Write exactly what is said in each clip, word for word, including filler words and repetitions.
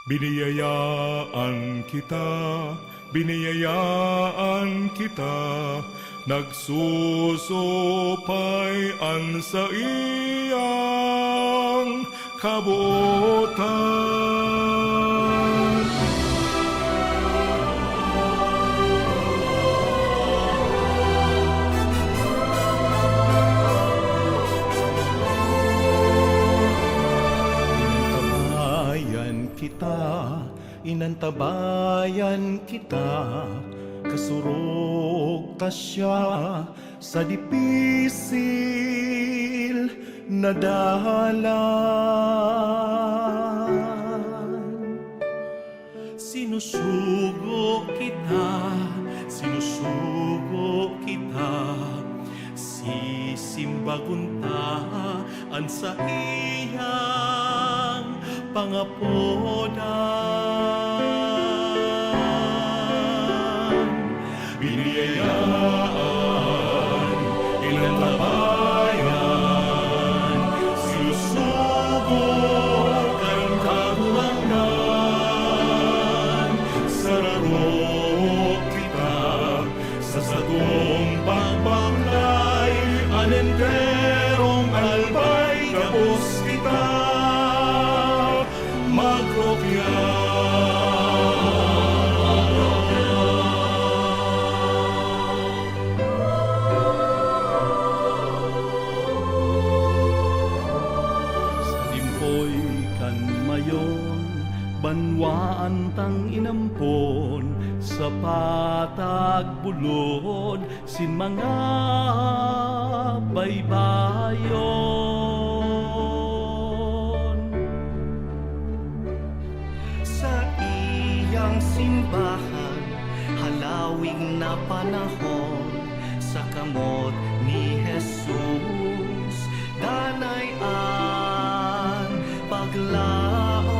Biniyayaan kita, biniyayaan kita, nagsusupay an saiyang kabotan. Inantabayan kita, inantabayan kita, kasurog ta siya sa dipisil na dalan. Sinusugo kita, sinusugo kita, sisimbagon ta an saiyang pangapodan. Biniyayaan, inantabayan, sinusugo kan Kagurangnan. Sararo kita sa satong pagbaklay, an enterong albay gabos kita magrupya. Sa limpoy kan mayon, banwaan tang inampon, sa patag bulod sin mga baybayon. Saiyang simbahan, halawig na panahon, sa kamot ni Jesus, danay an paglaom.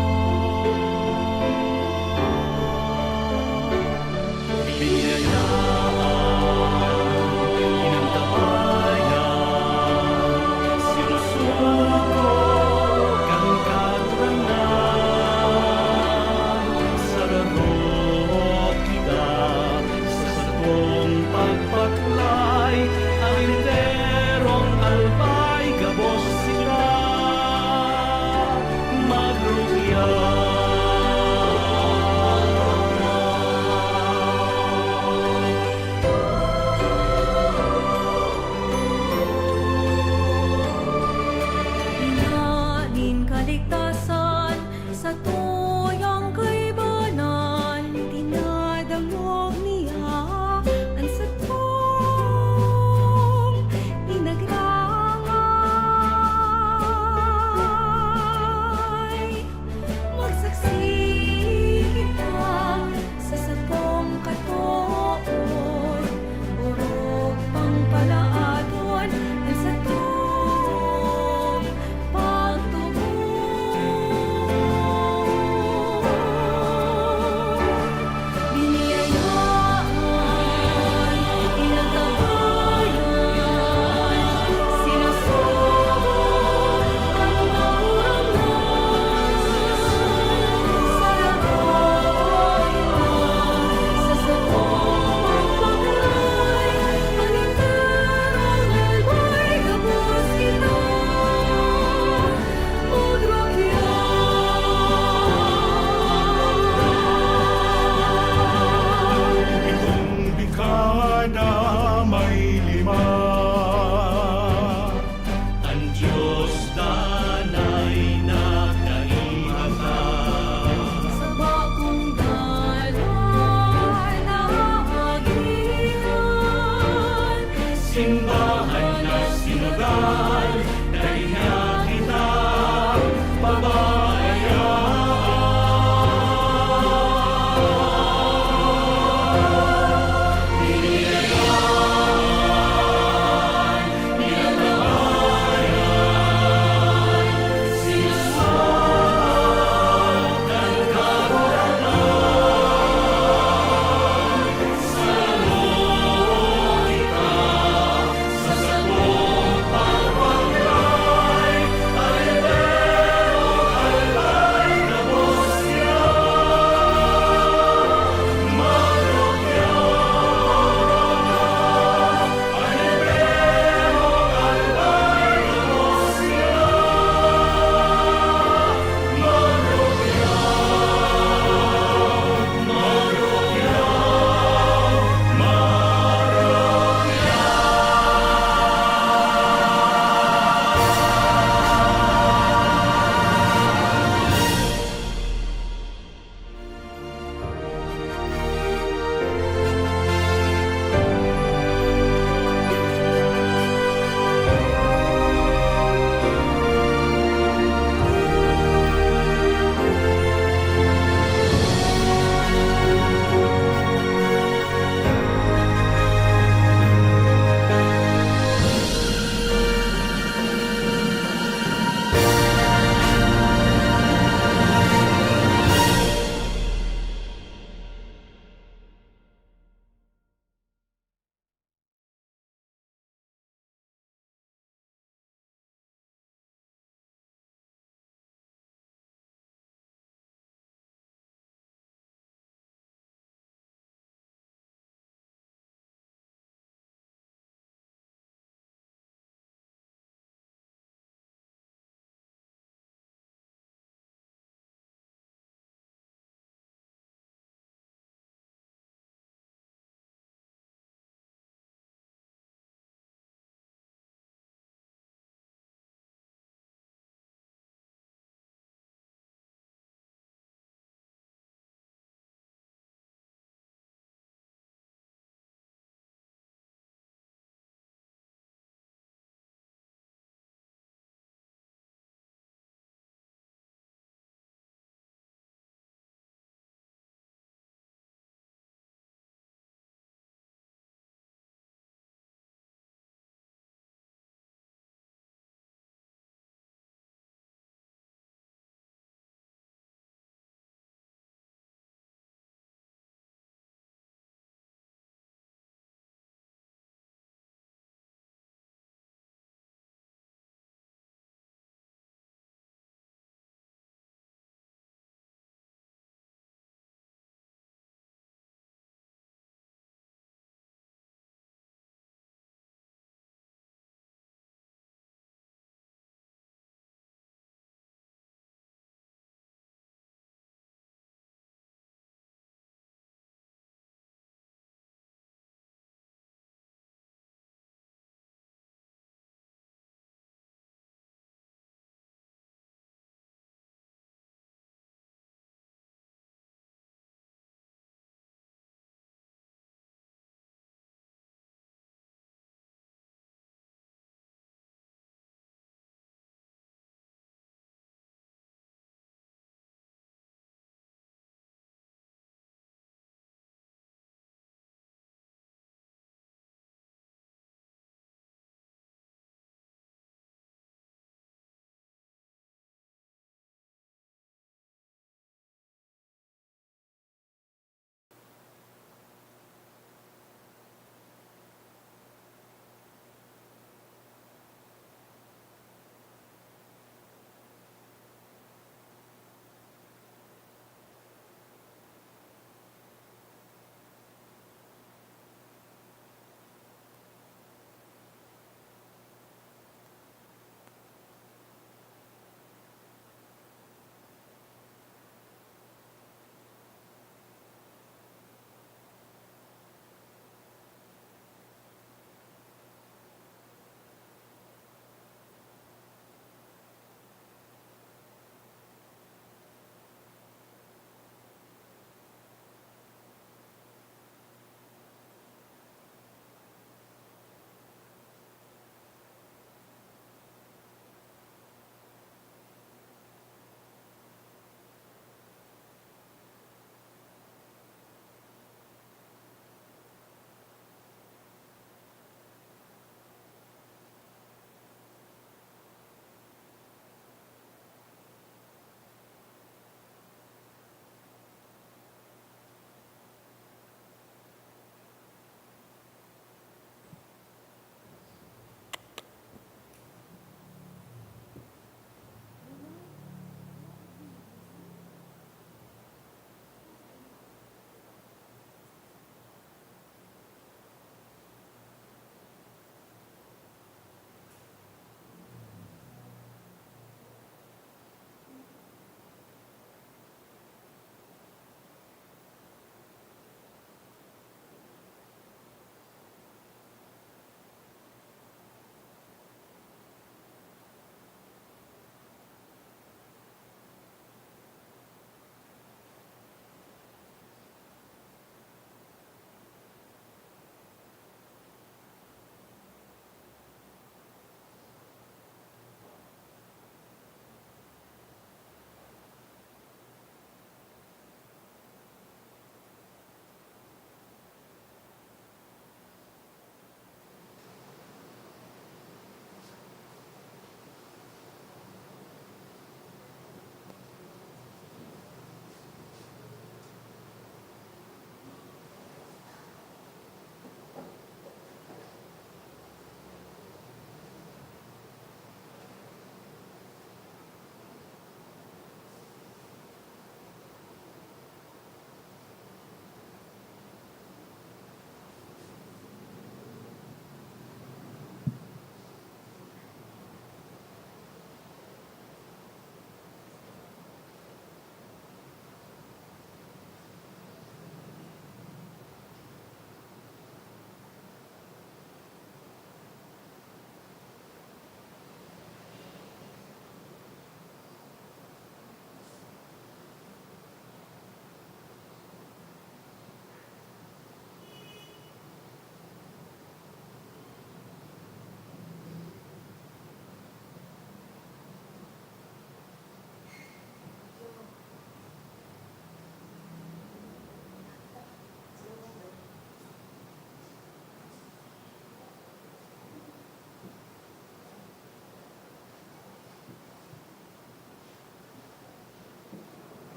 Biniyayaan, inantabayan, sinusugo kan Kagurangnan. Sararo kita sa satong pagbaklay, an enterong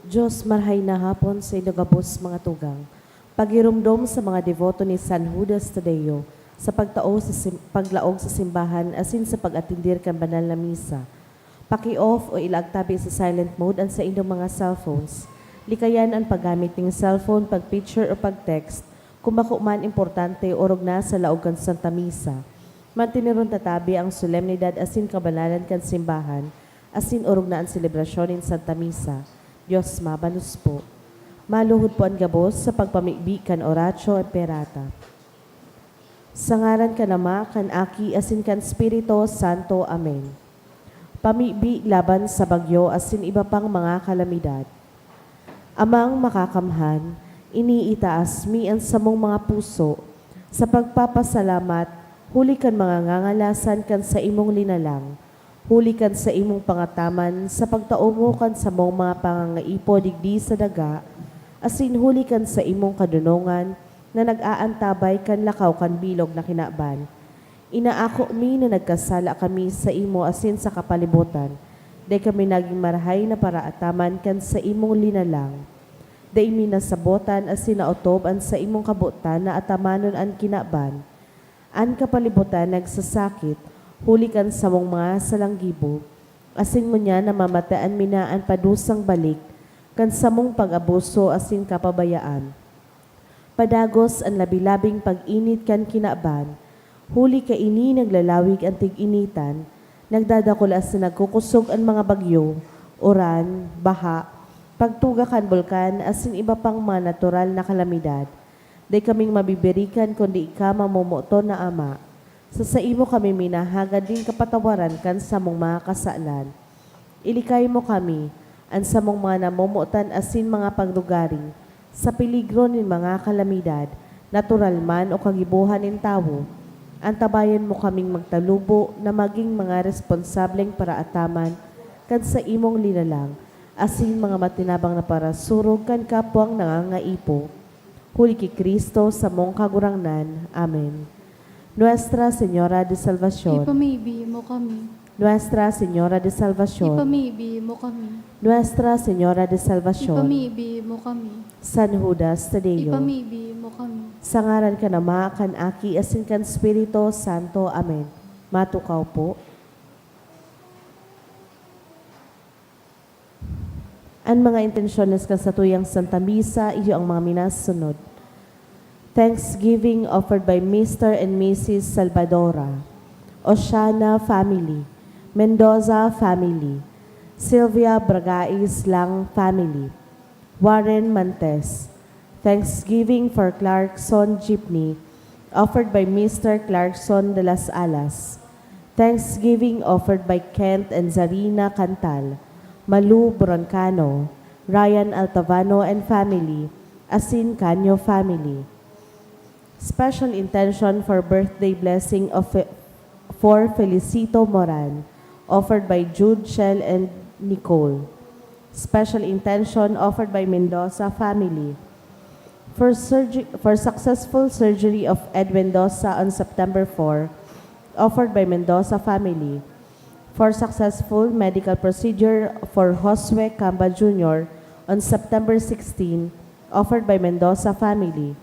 Dios, marahay na hapon saindo gabos, mga tugang. Pagiromdom sa mga deboto ni San Judas Tadeo sa pagtao sa sim-, paglaog sa simbahan asin sa pag-atendir kan banal na misa. Paki-off o ilaag tabi sa silent mode an saindong mga cellphones. Likayan an paggamit nin cellphone, pag-picture o pag-text kung bako man importante orog na sa laog kan Santa Misa. Manteneron ta tabi ang solemnidad asin kabanalan kan simbahan, asin orog na an selebrasyon nin Santa Misa. Dios mabalos po. Maluhod po an gabos sa pagpamibi kan Oratio Imperata. Sa ngaran kan Ama, kan Aki, asin kan Espiritu Santo. Amen. Pamibi laban sa bagyo asin iba pang mga kalamidad. Amang Makakamhan, iniitaas mi an samong mga puso sa pagpapasalamat huli kan mga ngangalasan kan saimong linalang, huli kan saimong pangataman sa pagtao mo kan samong mga pangangaipo digdi sa daga, asin huli kan saimong kadonongan na nag-aantabay kan lakaw kan bilog na kinaban. Inaako mi na nagkasala kami saimo asin sa kapalibotan. Dai kami nagin marahay na paraataman kan saimong linalang. Dai mi nasabotan asin naotob an saimong kabotan na atamanon an kinaban. An kapalibotan nagsasakit huli kan samong mga salanggibo, asin ngunyan namamatean mi na an padusang balik kan samong pag-abuso asin kapabayaan. Padagos an labi-labing pag-init kan kinaban, huli kaini naglalawig an tig-initan, nagdadakula asin nagkukosog an mga bagyo, uran, baha, pagtuga kan bulkan asin iba pang mga natural na kalamidad. Dai kaming mabibirikan kundi ika, mamomoton na Ama. Sa saimo kami minahagad nin kapatawaran kan samong mga kasalan. Ilikay mo kami, an samong mga namomotan asin mga paglugaring, sa peligro nin mga kalamidad, natural man o kagibohan nin tawo. Antabayan mo kaming magtalubo na magin mga responsableng paraataman kan saimong linalang, asin mga matinabang na parasurog kan kapwang nangangaipo. Huli ki Cristo, samong Kagurangnan. Amen. Nuestra Señora de Salvacion. Ipamibi mo kami. Nuestra Señora de Salvacion. Ipamibi mo kami. Nuestra Señora de Salvacion. Ipamibi mo kami. San Judas Tadeo. Ipamibi mo kami. Sa ngaran kan Ama, kan Aki, asin kan Espiritu Santo. Amen. Matukaw po. An mga intensyones kan satuyang Santa Misa, iyo ang mga minasunod. Thanksgiving offered by Mister and Missus Salvadora, Oshana family, Mendoza family, Sylvia Bragais Lang family, Warren Mantes. Thanksgiving for Clarkson Jeepney, offered by Mister Clarkson de las Alas. Thanksgiving offered by Kent and Zarina Cantal, Malu Broncano, Ryan Altavano and family, asin Canio family. Special intention for birthday blessing of Fe-, for Felicito Moran, offered by Jude, Shell, and Nicole. Special intention offered by Mendoza family. For surgery, for successful surgery of Ed Mendoza on September four, offered by Mendoza family. For successful medical procedure for Josue Camba Junior on September sixteen, offered by Mendoza family.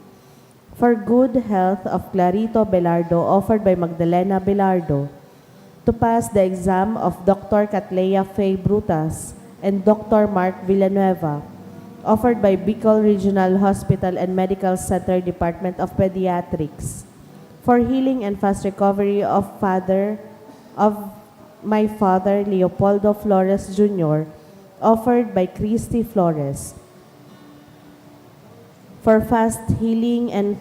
For good health of Clarito Belardo, offered by Magdalena Belardo. To pass the exam of Doctor Catlea Faye Brutas and Doctor Mark Villanueva, offered by Bicol Regional Hospital and Medical Center Department of Pediatrics. For healing and fast recovery of father, of my father, Leopoldo Flores Junior, offered by Christy Flores. For fast healing and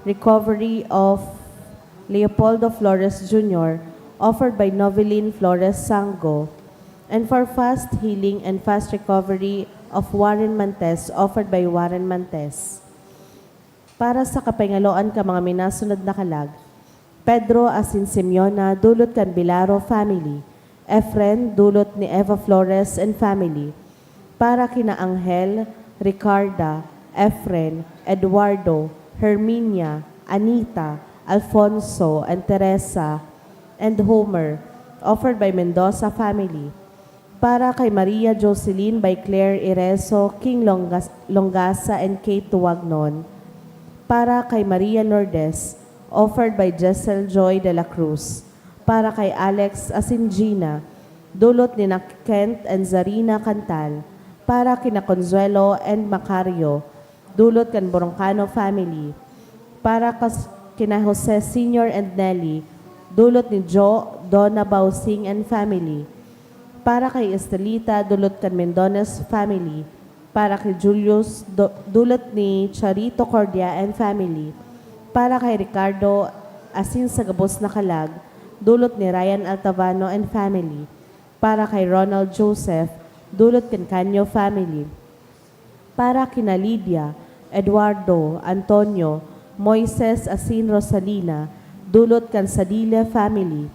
recovery of Leopoldo Flores Junior, offered by Novelin Flores Sango, and for fast healing and fast recovery of Warren Mantes, offered by Warren Mantes. Para sa kapangaloan kan mga minasunod na kalag, Pedro asin Simeona, dulot kan Bilaro family. Efren, dulot ni Eva Flores and family. Para kina Angel, Ricarda, Efren, Eduardo, Herminia, Anita, Alfonso, and Teresa, and Homer, offered by Mendoza family. Para kay Maria Jocelyn by Claire Ireso, King Longas-, Longasa, and Kate Tuwagnon. Para kay Maria Lourdes, offered by Jessel Joy de la Cruz. Para kay Alex asin Gina, dulot ni na Kent and Zarina Cantal. Para kina Consuelo and Macario, dulot kan Broncano family. Para kas-, kina Jose Senior and Nelly, dulot ni Jo, Donna Bausing and family. Para kay Estelita, dulot kan Mendones family. Para kay Julius, do-, dulot ni Charito Cordia and family. Para kay Ricardo, asin sa gabos na kalag, dulot ni Ryan Altavano and family. Para kay Ronald Joseph, dulot kan Canio family. Para kina Lydia, Eduardo, Antonio, Moises asin Rosalina, dulot kan Sadile family.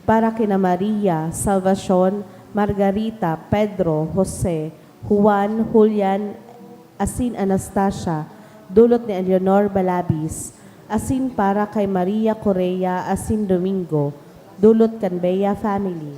Para kina Maria, Salvacion, Margarita, Pedro, Jose, Juan, Julian, asin Anastasia, dulot ni Eleanor Balabis, asin para kay Maria Correa asin Domingo, dulot kan Bea family.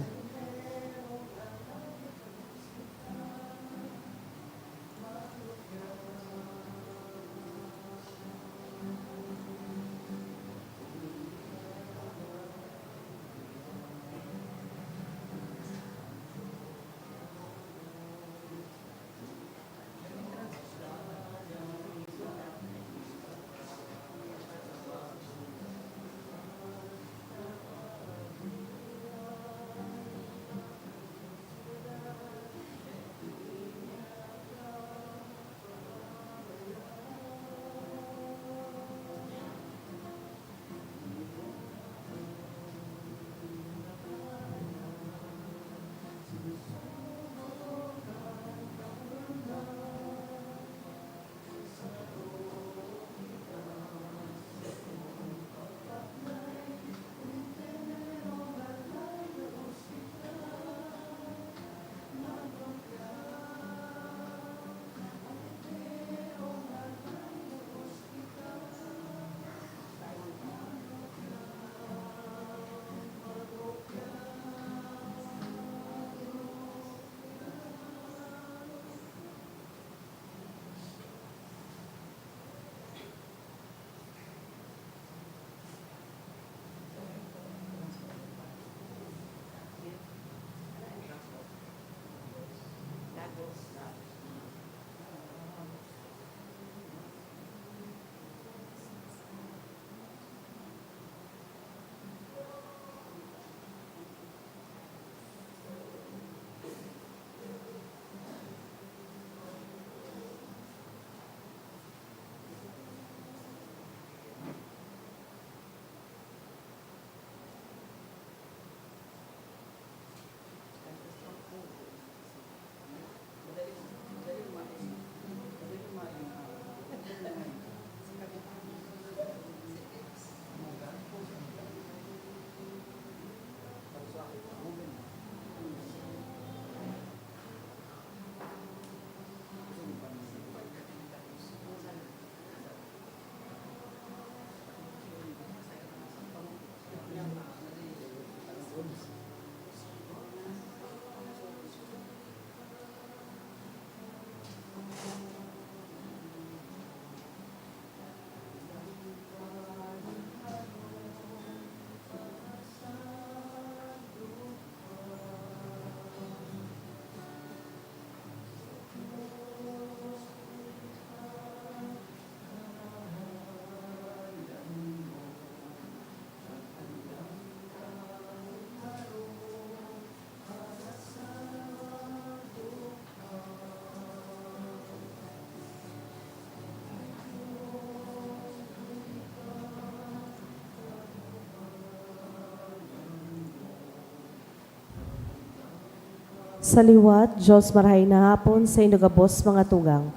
Sa liwat, Diyos, marahay na hapon saindo gabos, mga tugang.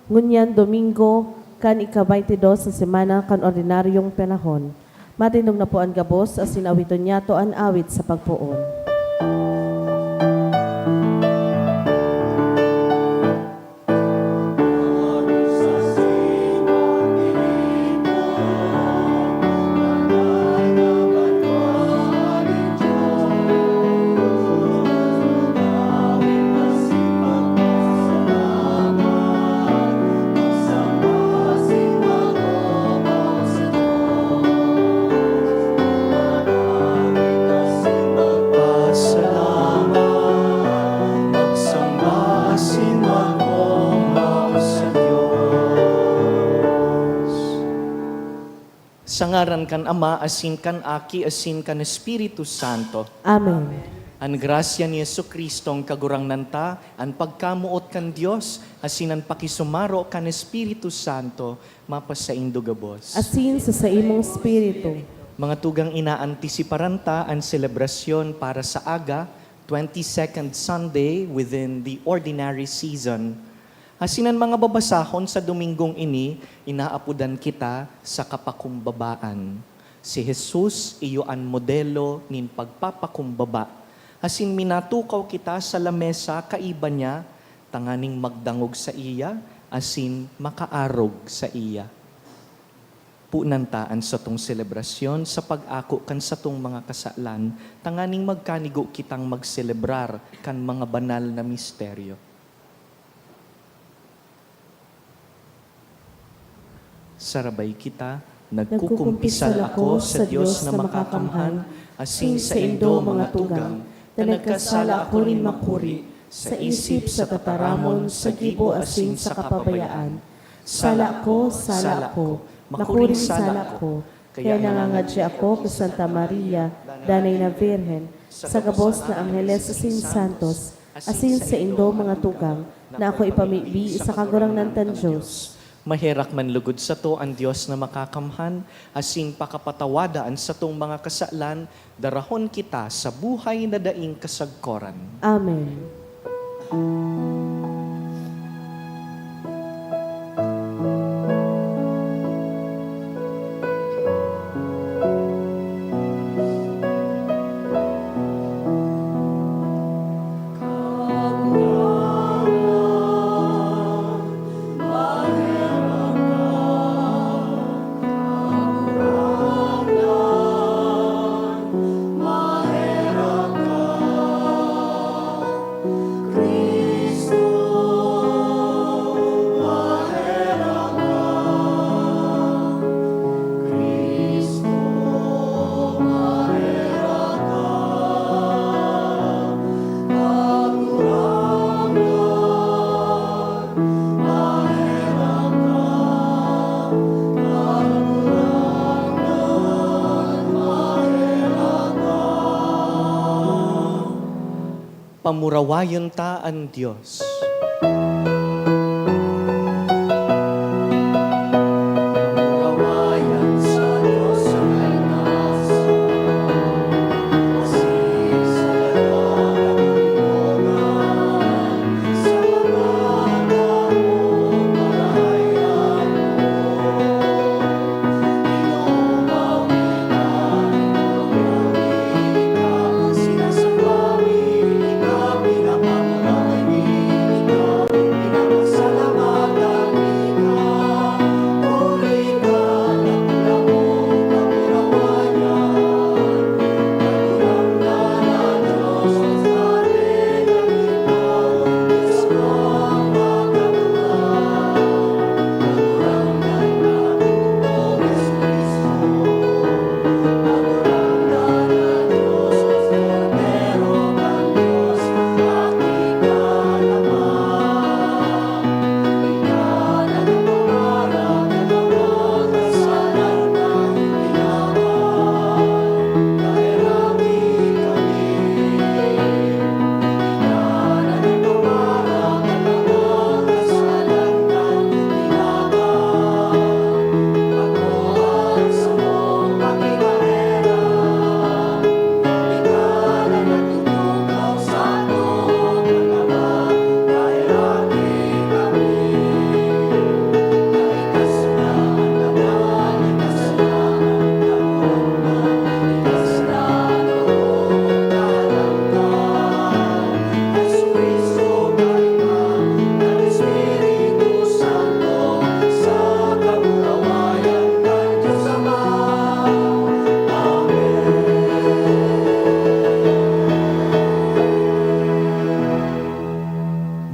Ngunyan, Domingo, kan ika-baynte dos na semana kan ordinaryong panahon. Matindog na po an gabos, asin awiton niyato an awit sa pagpoon. Pasalamat, magsamba asin mag-omaw sa Dios. Sa ngaran kan Ama, asin kan Aki, asin kan Espiritu Santo. Amen. An grasya ni Jesu-Cristong Kagurangnan ta, an pagkamoot kan Dios, asin an pakisumaro kan Espiritu Santo, mapasaindo gabos. Asin sa saimong espiritu. Mga tugang, inaantisiparan ta an selebrasyon para sa aga, twenty-second Sunday within the ordinary season. Asin an mga babasahon sa Dominggong ini, inaapodan kita sa kapakumbabaan. Si Jesus iyo an modelo nin pagpapakumbaba. Asin minatukaw kita sa lamesa kaiba niya, tanganing magdangog saiya asin makaarog saiya. Punan ta an satong selebrasyon sa pag-ako kan satong mga kasalan, tanganing magkanigo kitang magselebrar kan mga banal na misteryo. Sarabay kita, nagkukumpisal ako sa Dios na makakamhan, asin saindo, mga tugang, na nagkasala ako nin makuri, sa isip, sa tataramon, sa gibo, asin sa kapabayaan. Sala ko, sala ko, makuring sala ko, kaya nangangadya ako ki Santa Maria, Danay na Birhen, sa gabos na angheles asin santos, asin saindo, mga tugang, na ako ipamibi sa Kagurangnan kan Dios. Maherak man lugod sato an Dios na makakamhan, asin pakapatawada an satong mga kasalan, darahon kita sa buhay na daing kasagkoran. Amen. Pamurawayon ta an Dios.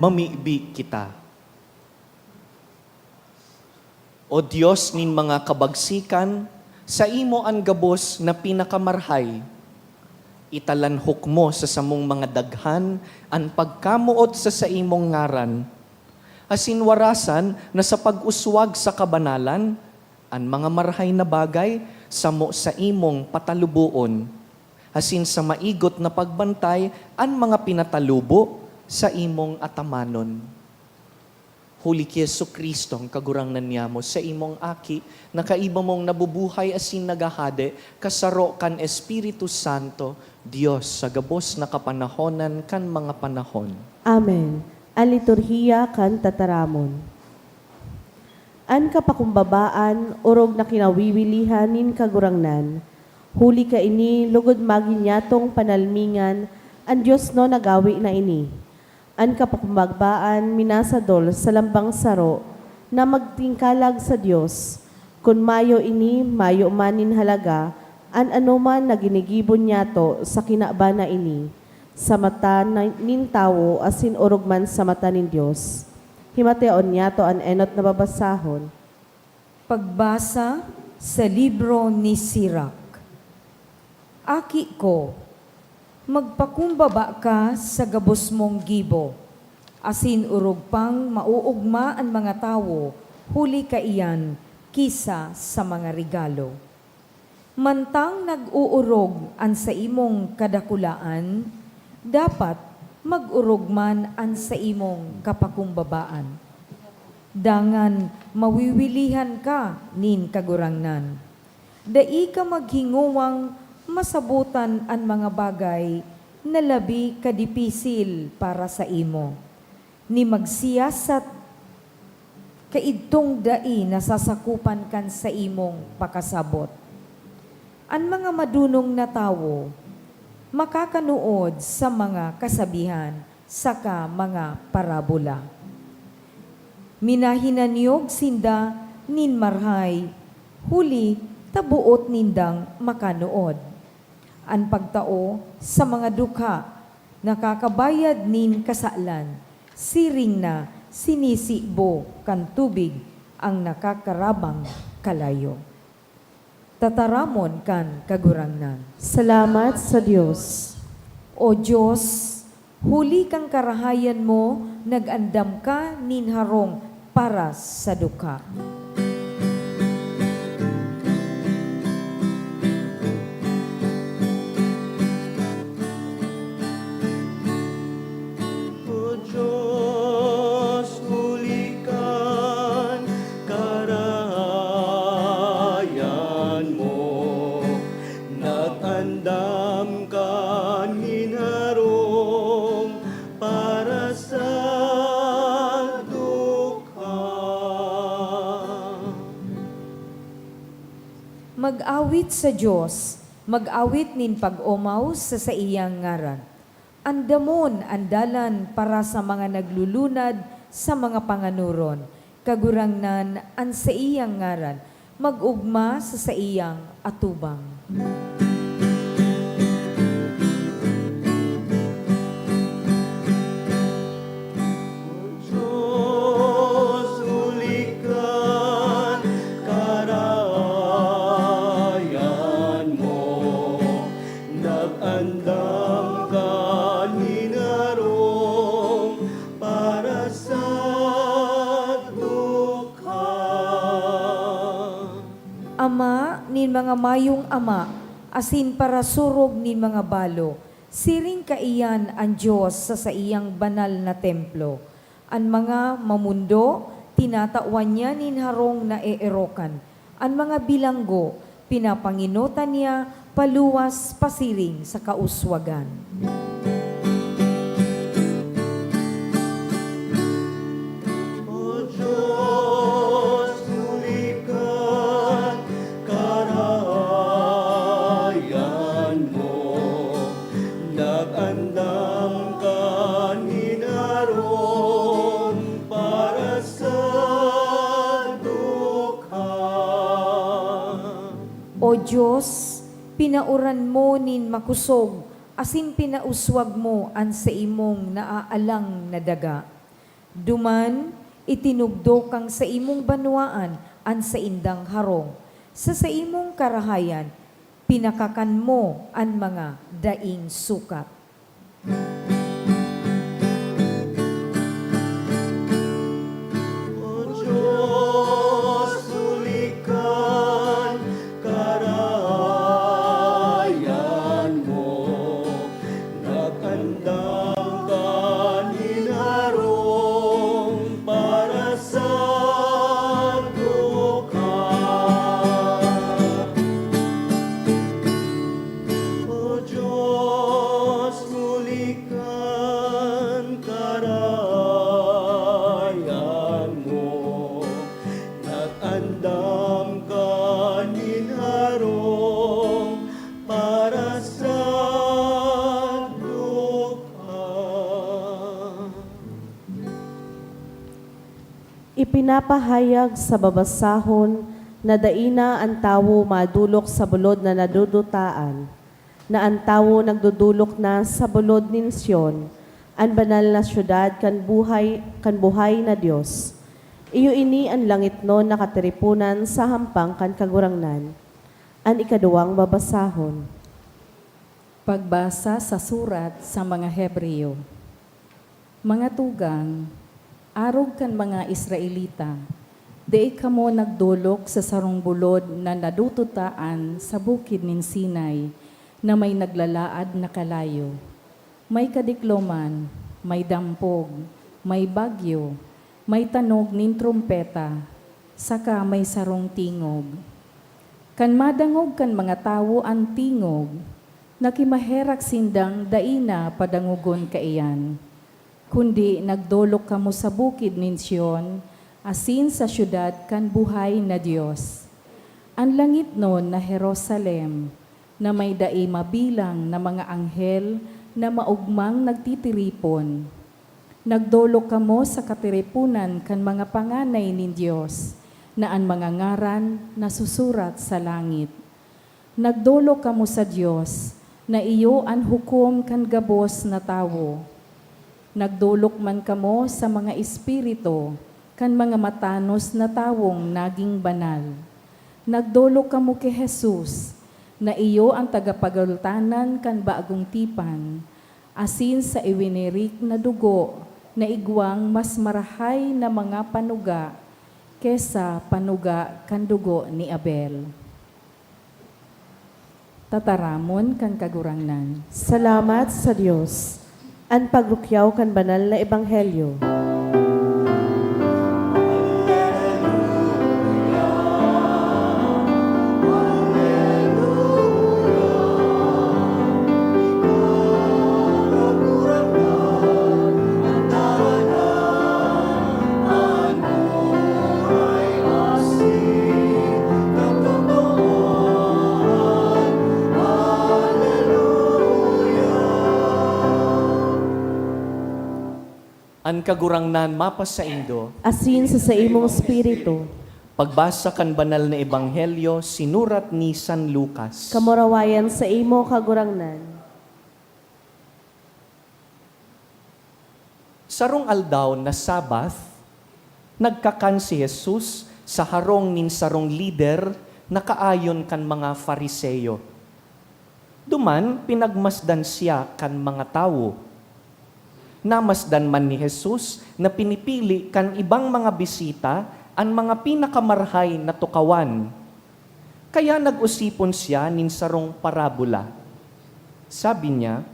Mamibi kita. O Dios nin mga kabagsikan, saimo an gabos na pinakamarahay. Italanhok mo sa samong mga daghan an pagkamoot sa saimong ngaran, asin warasan na sa pag-uswag sa kabanalan, an mga marahay na bagay samo saimong pataluboon, asin sa maigot na pagbantay an mga pinatalubo saimong atamanon. Huli ki Jesu-Cristo, an Kagurangnan niamo, saimong Aki, na kaiba mong nabubuhay asin naghahade, kasaro kan Espiritu Santo, Dios, sa gabos na kapanahonan kan mga panahon. Amen. An Liturhiya kan Tataramon. An kapakumbabaan orog na kinawiwilihan nin Kagurangnan. Huli kaini, logod magin nyatong panalmingan, an diosnon na gawe na ini. An kapakumbabaan minasadol sa lambang saro na magtingkalag sa Dios. Kun mayo ini, mayo man nin halaga an anoman na ginigibo nyato sa kinaban na ini, sa mata na, nin tawo asin orog man sa mata nin Dios. Himateon nyato an enot na babasahon. Pagbasa sa libro ni Sirak. Aki ko, magpakumbaba ka sa gabos mong gibo, asin orog pang maoogma an mga tawo huli kaiyan ki sa mga regalo. Mantang nag-oorog an saimong kadakulaan, dapat mag-orog man an saimong kapakumbabaan. Dangan mawiwilihan ka nin Kagurangnan. Dai ka maghingowang masabotan an mga bagay na labi kadipisil para saimo, ni magsiyasat kaidtong dai nasasakopan kan saimong pakasabot. An mga madonong na tawo makakanood sa mga kasabihan saka mga parabola. Minahinanyog sinda nin marahay, huli ta boot nindang makanood. An pagtao sa mga dukha nakakabayad nin kasalan, siring na sinisibo kan tubig an nakakarabang kalayo. Tataramon kan Kagurangnan. Salamat sa Dios. O Dios, huli kan karahayan mo, nag-andam ka nin harong para sa dukha. O Dios, huli kan karahayan mo, nag-andam ka nin harong para sa dukha. Mag-awit sa Dios, mag-awit nin pag-omaw sa saiyang ngaran. Andamon an dalan para sa mga naglulunad sa mga panganoron. Kagurangnan an saiyang ngaran, mag-ogma sa saiyang atubang. Dios, huli kan karahayan mo, nag-andam ka nin harong para sa dukha. Ama nin mga mayong ama, asin parasurog nin mga balo, siring kaiyan an Dios sa saiyang banal na templo. An mga mamondo, tinatawan niya nin harong na eerokan. An mga bilanggo, pinapangenotan niya paluwas pasiring sa kauswagan. O Dios, huli kan karahayan mo, nag-andam ka nin harong para sa dukha. O Dios, pinaoran mo nin makosog asin pinauswag mo an saimong naaalang na daga. Duman, itinugdo kang saimong banwaan an saindang harong. Sa saimong karahayan, pinakakan mo an mga daing sukat. O Diyos, huli kan karahayan mo, nag-andam ka nin harong para sa duka. O Diyos, huli kan karahayan mo, nag-andam ka nin harong para sa duka. Ipinapahayag sa babasahon na dai na an tawo madolok sa bulod na nadudutaan, na an tawo nagdodolok na sa bulod nin Sion, an banal na syudad kan buhay, kan buhay na Dios. Iyo ini an langitnon na katiriponan sa hampang kan Kagurangnan. An ikaduwang babasahon. Pagbasa sa surat sa mga Hebreo. Mga tugang, arog kan mga Israelita, dai kamo nagdolok sa sarong bulod na nadudutaan sa bukid nin Sinai na may naglalaad na kalayo. May kadikloman, may dampog, may bagyo, may tanog nin trompeta, saka may sarong tingog. Kan madangog kan mga tawo an tingog, nakimaherak sindang dai na padangogon kaiyan, kundi nagdolok kamo sa bukid nin Sion asin sa syudad kan buhay na Dios, an langitnon na Jerusalem, na may dai mabilang na mga anghel na maogmang nagtitiripon. Nagdolok kamo sa katiriponan kan mga panganay nin Dios, na an mga ngaran nasusurat sa langit. Nagdolok kamo sa Dios, na iyo an hukom kan gabos na tawo. Nagdolok man kamo sa mga espiritu kan mga matanos na tawong naging banal. Nagdolok kamo ki Jesus, na iyo an tagapagultanan kan bagong tipan, asin sa iwinirik na dugo na igwang mas marahay na mga panuga ki sa panuga kan dugo ni Abel. Tataramon kan Kagurangnan. Salamat sa Dios. An pagrukyaw kan banal na ebanghelyo. An Kagurangnan mapasaindo. Asin sa saimong espiritu. Pagbasa kan Banal na Ebanghelyo sinurat ni San Lucas. Kamurawayan saimo, Kagurangnan. Sarong aldaw na Sabbath, nagkakan si Jesus sa harong nin sarong lider na kaayon kan mga Fariseo. Duman, pinagmasdan siya kan mga tawo. Namasdan man ni Jesus na pinipili kan ibang mga bisita an mga pinakamarhay na tukawan. Kaya nag-osipon siya nin sarong parabola. Sabi niya,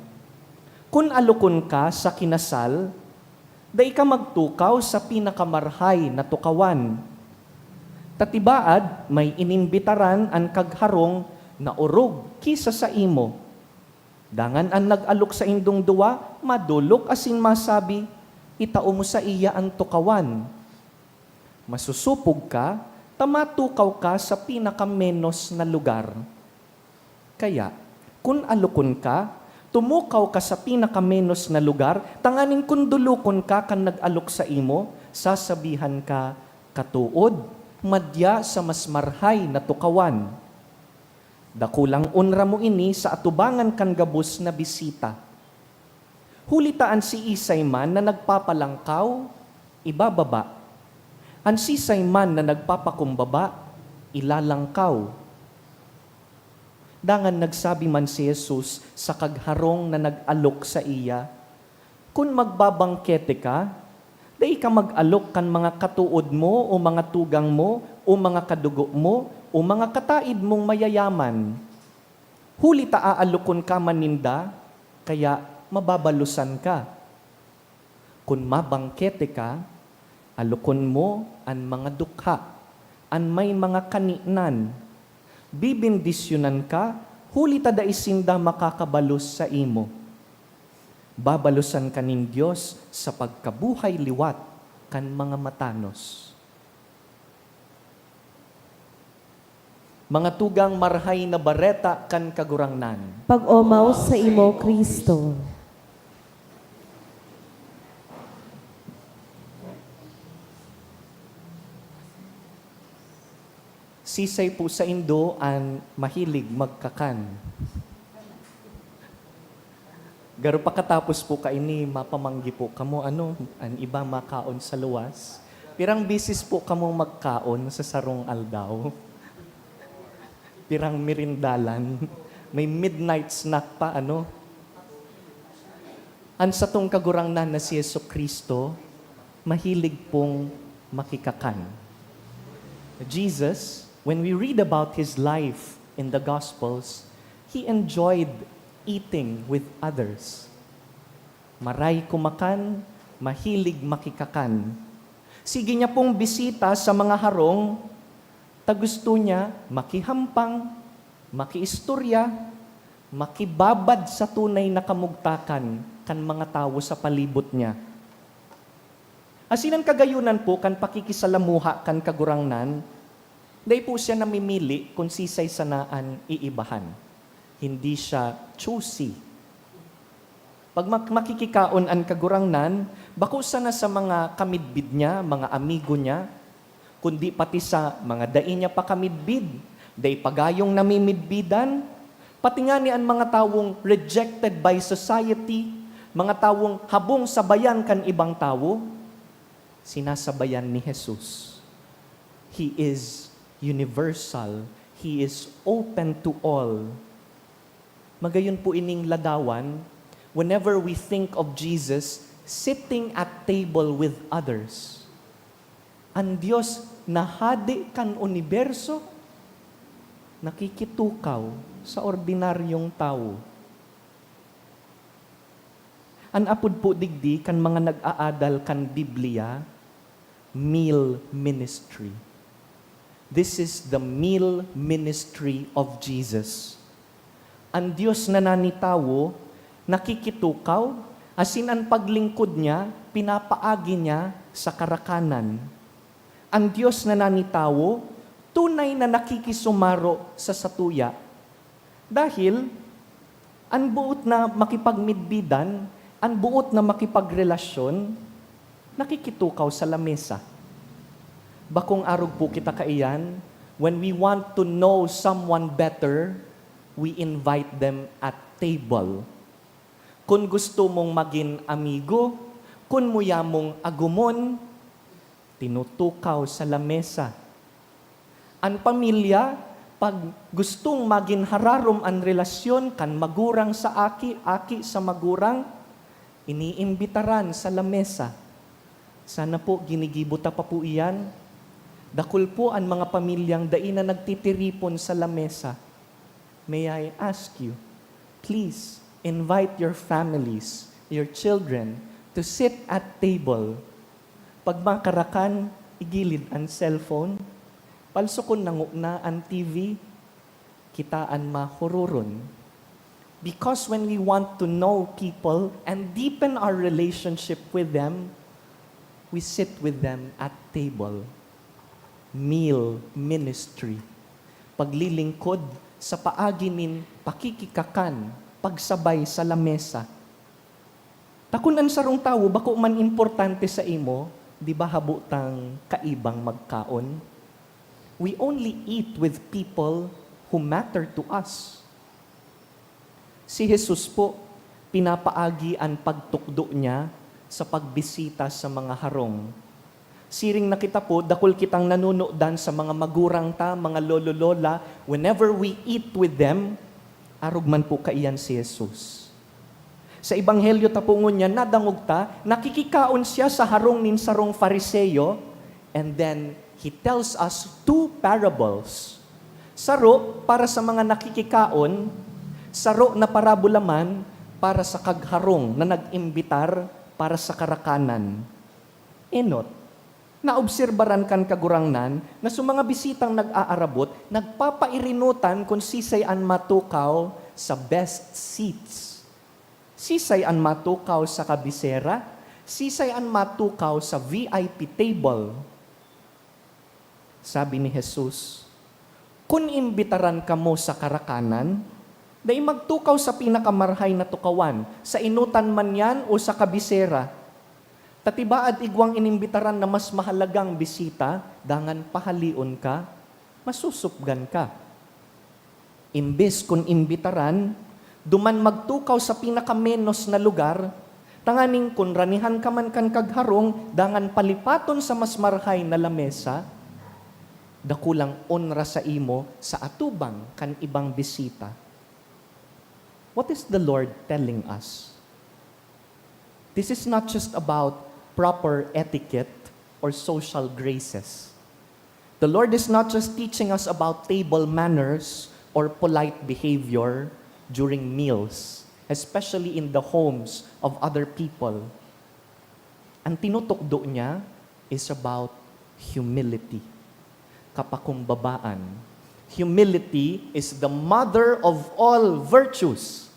"Kun alokon ka sa kinasal, dai ka magtukaw sa pinakamarhay na tukawan. Ta tibaad, may inimbitaran an kagharong na orog ki sa saimo. Dangan an nag-alok saindong duwa madolok asin masabi, 'Itao mo saiya an tukawan.' Masusupog ka ta matukaw ka sa pinakamenos na lugar. Kaya, kun alokon ka, tumukaw ka sa pinakamenos na lugar, tanganing kun dolokon ka kan nag-alok saimo, sasabihan ka, 'Katood, madya sa mas marhay na tukawan.' Dakulang onra mo ini sa atubangan kan gabos na bisita. Huli ta an siisay man na nagpapalangkaw, ibababa. An sisay man na nagpapakumbaba, ilalangkaw. Dangan nagsabi man si Jesus sa kagharong na nag-alok saiya, "Kun magbabangkete ka, dai ka mag-alok kan mga katood mo o mga tugang mo o mga kadugo mo o mga kataed mong mayayaman. Huli ta aalokon ka man ninda, kaya mababalosan ka." Kun mabangkete ka, alokon mo an mga dukha, an may mga kaninan. Bebendisyonan ka, huli ta dai sinda makakabalos saimo. Babalosan ka nin Dios sa pagkabuhay liwat kan mga matanos. Mga tugang, Marahay na Bareta kan Kagurangnan. Pag-omaw sa imo, Cristo. Sisay po saindo an mahilig magkakan? Garo pakatapos po kaini, mapamanggi po kamo, ano, an iba makaon sa luwas. Pirang bisis po kamo magkaon sa sarong aldaw? Pirang merindalan? May midnight snack pa, ano? An satong Kagurangnan na si Jesu-Cristo, mahilig pong makikakan. Jesus, when we read about his life in the Gospels, he enjoyed eating with others. Maray kumakan, mahilig makikakan. Sige niya pong bisita sa mga harong, ta gusto niya makihampang, makiistorya, makibabad sa tunay na kamugtakan kan mga tawo sa palibot niya. Asin an kagayunan po kan pakikisalamuha kan Kagurangnan, dai po siya namimili kun sisay sana an iibahan. Hindi siya choosy. Pag mak-, makikikaon an Kagurangnan, bako sana sa mga kamidbid niya, mga amigo niya, kundi pati sa mga dai niya pa kamidbid, dai pa gayong namimidbidan, pati ngani an mga tawong rejected by society, mga tawong habong sabayan kan ibang tawo, sinasabayan ni Jesus. He is universal. He is open to all. Magayon po ining ladawan, whenever we think of Jesus sitting at table with others, an Dios na Hade kan uniberso, nakikitukaw sa ordinaryong tawo. An apod po digdi kan mga nag-aadal kan Biblia, meal ministry. This is the meal ministry of Jesus. An Dios na nanitawo, nakikitukaw, asin an paglingkod niya, pinapaagi niya sa karakanan. An Dios na nanitawo, tunay na nakikisumaro sa satuya. Dahil an boot na makipagmidbidan, an boot na makipagrelasyon, nakikitukaw sa lamesa. Bakong arog po kita kaiyan, when we want to know someone better, we invite them at table. Kun gusto mong magin amigo, kun muya mong agumon, tinutukaw sa lamesa. An pamilya, pag gustong magin hararom an relasyon kan magurang sa aki, aki sa magurang, iniimbitaran sa lamesa. Sana po ginigibo ta pa po iyan. Dakul po an mga pamilyang dai na nagtitiripon sa lamesa. May I ask you, please invite your families, your children, to sit at table. Pag makarakan, igilid an cellphone. Palsukon na ngona an T V, kita an mahuroron. Because when we want to know people and deepen our relationship with them, we sit with them at table. Meal ministry. Paglilingkod sa paagi nin pakikikakan, pagsabay sa lamesa. Ta kun an sarong tawo bako man importante saimo, di ba habo tang kaibang magkaon? We only eat with people who matter to us. Si Jesus po, pinapaagi an pagtukdo niya sa pagbisita sa mga harong. Siring na kita po, dakul kitang nanunudan sa mga magurang ta, mga lolo-lola. Whenever we eat with them, arog man po kaiyan si Jesus. Sa Ebanghelyo ta po ngunyan, nadangog ta, nakikikaon siya sa harong nin sarong Fariseo, and then he tells us two parables. Saro para sa mga nakikikaon, saro na parabola man para sa kagharong na nag-imbitar para sa karakanan. Enot, naobserbaran kan Kagurangnan na sa mga bisitang nag-aarabot, nagpapairinutan kun sisay an matukaw sa best seats. Sisay an matukaw sa kabisera? Sisay an matukaw sa V I P table? Sabi ni Jesus, "Kun imbitaran kamo sa karakanan, dai magtukaw sa pinakamarhay na tukawan, sa enotan man yan o sa kabisera. Ta tibaad igwang inimbitaran na mas mahalagang bisita, dangan pahaleon ka, masusupgan ka." Imbes kun imbitaran, duman magtukaw sa pinakamenos na lugar, tanganing kun ranihan ka man kan kagharong dangan palipaton sa mas marhay na lamesa, dakulang onra saimo sa atubang kan ibang bisita. What is the Lord telling us? This is not just about proper etiquette or social graces. The Lord is not just teaching us about table manners or polite behavior during meals, especially in the homes of other people. Ang tinutukdo niya is about humility, kapakumbabaan. Humility is the mother of all virtues.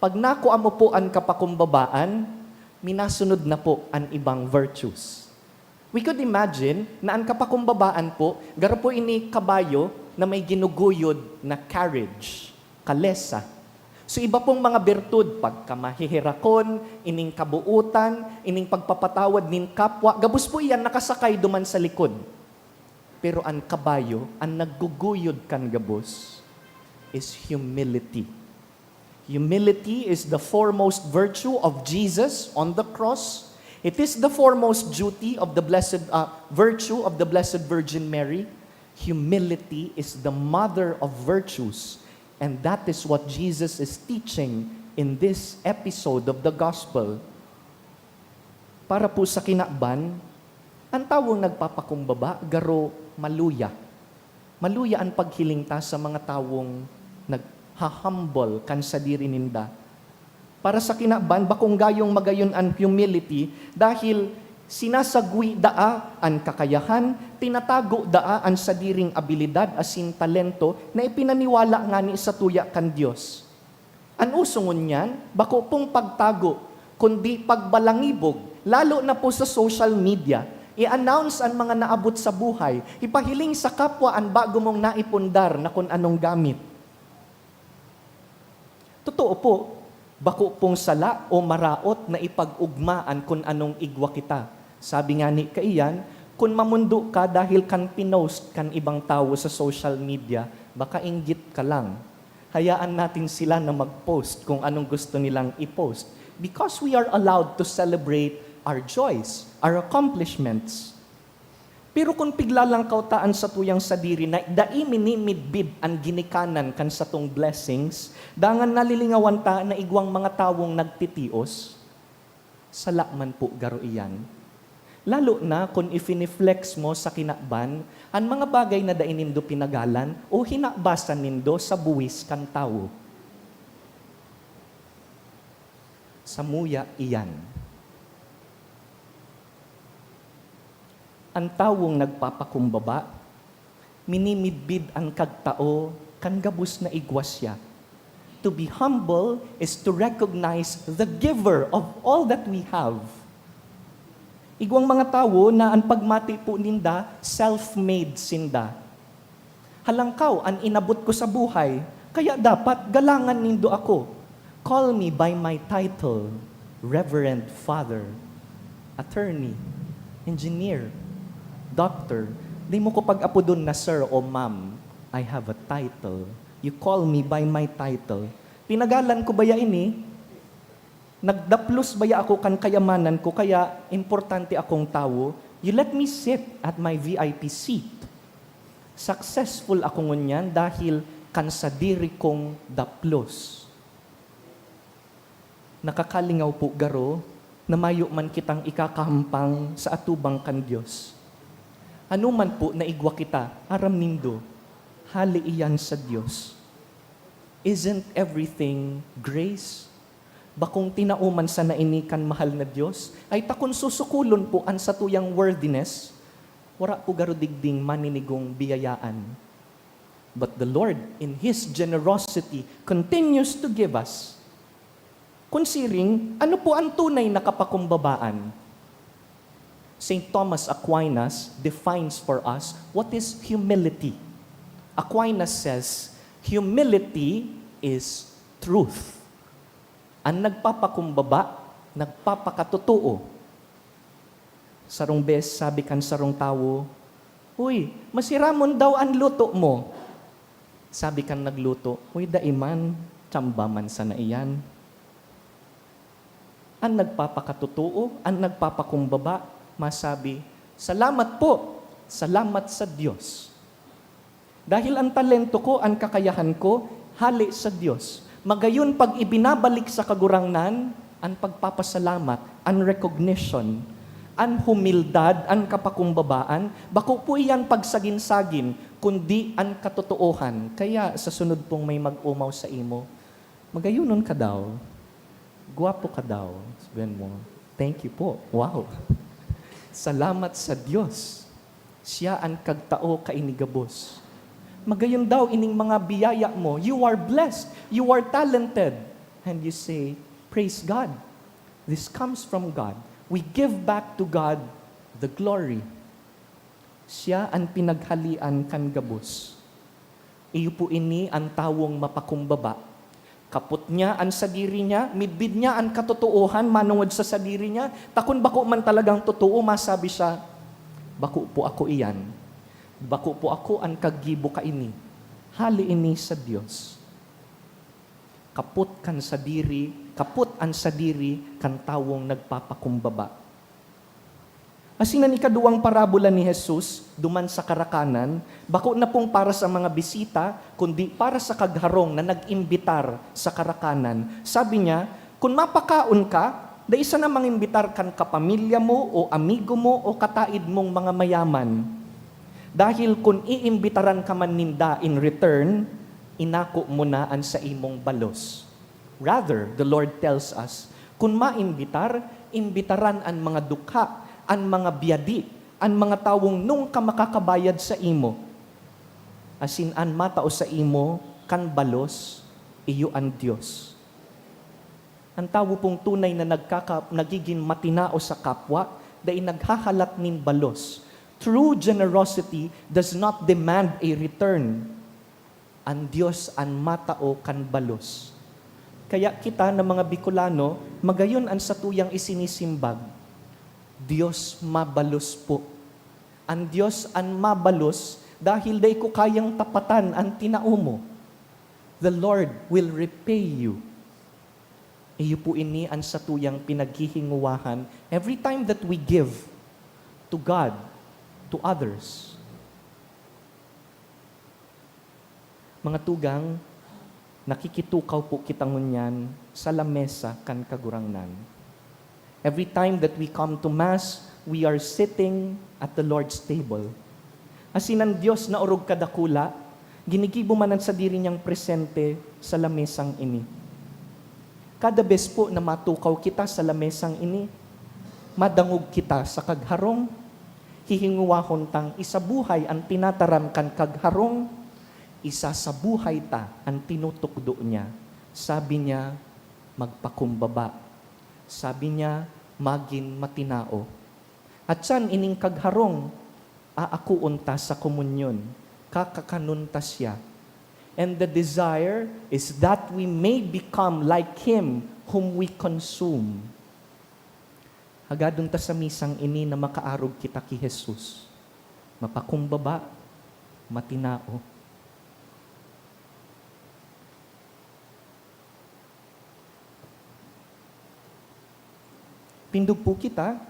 Pag nakua mo po an kapakumbabaan, minasunod na po an ibang virtues. We could imagine na an kapakumbabaan po, garo po ini kabayo na may ginuguyod na carriage, kalesa. So, iba pong mga birtud, pagkamaheherakon, ining kabuotan, ining pagpapatawad nin kapwa, gabos po iyan nakasakay duman sa likod. Pero an kabayo, an nagguguyod kan gabos, is humility. Humility is the foremost virtue of Jesus on the cross. It is the foremost duty of the blessed, uh, virtue of the Blessed Virgin Mary. Humility is the mother of virtues, and that is what Jesus is teaching in this episode of the gospel. Para po sa kinaban, an tawong nagpapakumbaba garo maluya. Maluya an paghiling ta sa mga tawong nagha-humble kan sadiri ninda. Para sa kinaban, bakong gayong magayon an humility, dahil sinasagwi daa an kakayahan, tinatago daa an sadiring abilidad asin talento na ipinaniwala ngani satuya kan Dios. An uso ngunyan, bako pong pagtago, kundi pagbalangibog, lalo na po sa social media. I-announce an mga naabot sa buhay, ipahiling sa kapwa an bago mong naipundar na kun anong gamit. Totoo po, bako pong sala o maraot na ipag-ugma an kun anong igwa kita. Sabi ngani kaiyan, kun mamondo ka dahil kan pinost kan ibang tawo sa social media, baka inggit ka lang. Hayaan natin sila na mag-post kung anong gusto nilang i-post, because we are allowed to celebrate our joys, our accomplishments. Pero kun piglalangkaw ta an satuyang sadiri na dai minimidbid an ginikanan kan satong blessings, dangan nalilingawan ta na igwang mga tawong nagtitios, sala man po garo iyan. Lalo na kun ifiniflex mo sa kinaban an mga bagay na dai nindo pinagalan o hinabasan nindo sa buwis kan tawo. Samuya iyan. An tawong nagpapakumbaba, minimidbid an kagtao kan gabos na igwa siya. To be humble is to recognize the giver of all that we have. Igwang mga tawo na an pagmati po ninda, self-made sinda. Halangkaw an inabot ko sa buhay, kaya dapat galangan nindo ako. Call me by my title, Reverend Father, Attorney, Engineer, Doctor. Di mo ko pag-apodon na sir o ma'am. I have a title. You call me by my title. Pinagalan ko baya ini? Nagdaplos baya ako kan kayamanan ko, kaya importante akong tawo? "You let me sit at my V I P seat. Successful ako ngunyan dahil kan sadiri kong daplos." Nakakalingaw po garo na mayo man kitang ikakahampang sa atubang kan Dios. Ano man po na igwa kita, aram nindo, hali iyan sa Dios. Isn't everything grace? Bakong tinao man sana ini kan mahal na Dios, ay ta kun susukulon po an satuyang worthiness, wara po garo digding maninigong biyayaan. But the Lord, in His generosity, continues to give us. Kun siring, ano po an tunay na kapakumbabaan? Saint Thomas Aquinas defines for us what is humility. Aquinas says, "Humility is truth." An nagpapakumbaba, nagpapakatotoo. Sarong bes, sabi kan sarong tawo, "Uy, masiramon daw an luto mo." Sabi kan nagluto, "Uy, dai man, tsamba man sana iyan." An nagpapakatotoo, an nagpapakumbaba, masabi, "Salamat po, salamat sa Dios." Dahil an talento ko, an kakayahan ko, hale sa Dios. Magayon, pag ibinabalik sa Kagurangnan, an pagpapasalamat, an recognition, an humildad, an kapakumbabaan, bako po iyan pagsagin-sagin, kundi an katotoohan. Kaya sa sunod pong may mag-omaw sa imo, "Magayonon ka daw. Gwapo ka daw." Sabihan mo, "Thank you po. Wow." Salamat sa Dios. Siya an kagtao kaini gabos. Magayon daw ining mga biyaya mo. You are blessed. You are talented. And you say, "Praise God. This comes from God." We give back to God the glory. Siya an pinaghalean kan gabos. Iyo po ini an tawong mapakumbaba. Kapot niya an sadiri niya, midbid niya an katotoohan manongod sa sadiri niya, ta kun bako man talagang totoo, masabi siya, "Bako po ako iyan. Bako po ako an kaggibo kaini. Hale ini sa Dios." Kapot kan sadiri, kapot an sadiri kan tawong nagpapakumbaba. Asin an ikaduwang parabola ni Jesus, duman sa karakanan, bako na pong para sa mga bisita, kundi para sa kagharong na nag-imbitar sa karakanan. Sabi niya, "Kun mapakaon ka, dai sana mangimbitar kan kapamilya mo o amigo mo o kataed mong mga mayaman. Dahil kun iimbitaran ka man ninda in return, inako mo na an saimong balos." Rather, the Lord tells us, kun maimbitar, imbitaran an mga dukha, an mga biyadi, an mga tawong nungka makakabayad saimo. Asin an matao saimo kan balos, iyo an Dios. An tawo pong tunay na nagkaka-, nagigin matinao sa kapwa, dai naghahalat nin balos. True generosity does not demand a return. An Dios an matao kan balos. Kaya kita na mga Bicolano, magayon an satuyang isinisimbag, "Dios mabalos po." An Dios an mabalos dahil dai ko kayang tapatan an tinao mo. The Lord will repay you. Iyo po ini an satuyang pinaghihinguwahan every time that we give to God, to others. Mga tugang, nakikitukaw po kita ngunyan sa lamesa kan Kagurangnan. Every time that we come to Mass, we are sitting at the Lord's table. Asin an Dios na orog kadakula, ginigibo man an sadiri niyang presente sa lamesang ini. Kada bes po na matukaw kita sa lamesang ini, madangog kita sa kagharong, hihinguwahon tang isabuhay an tinataram kan kagharong, isasabuhay ta an tinutukdo niya. Sabi niya, "Magpakumbaba." Sabi niya, "Magin matinao." At siyan ining kagharong, aakoon ta sa komunyon, kakakanon ta siya. And the desire is that we may become like Him whom we consume. Hagadon ta sa misang ini na makaarog kita ki Jesus. Mapakumbaba, matinao. Tindog po kita.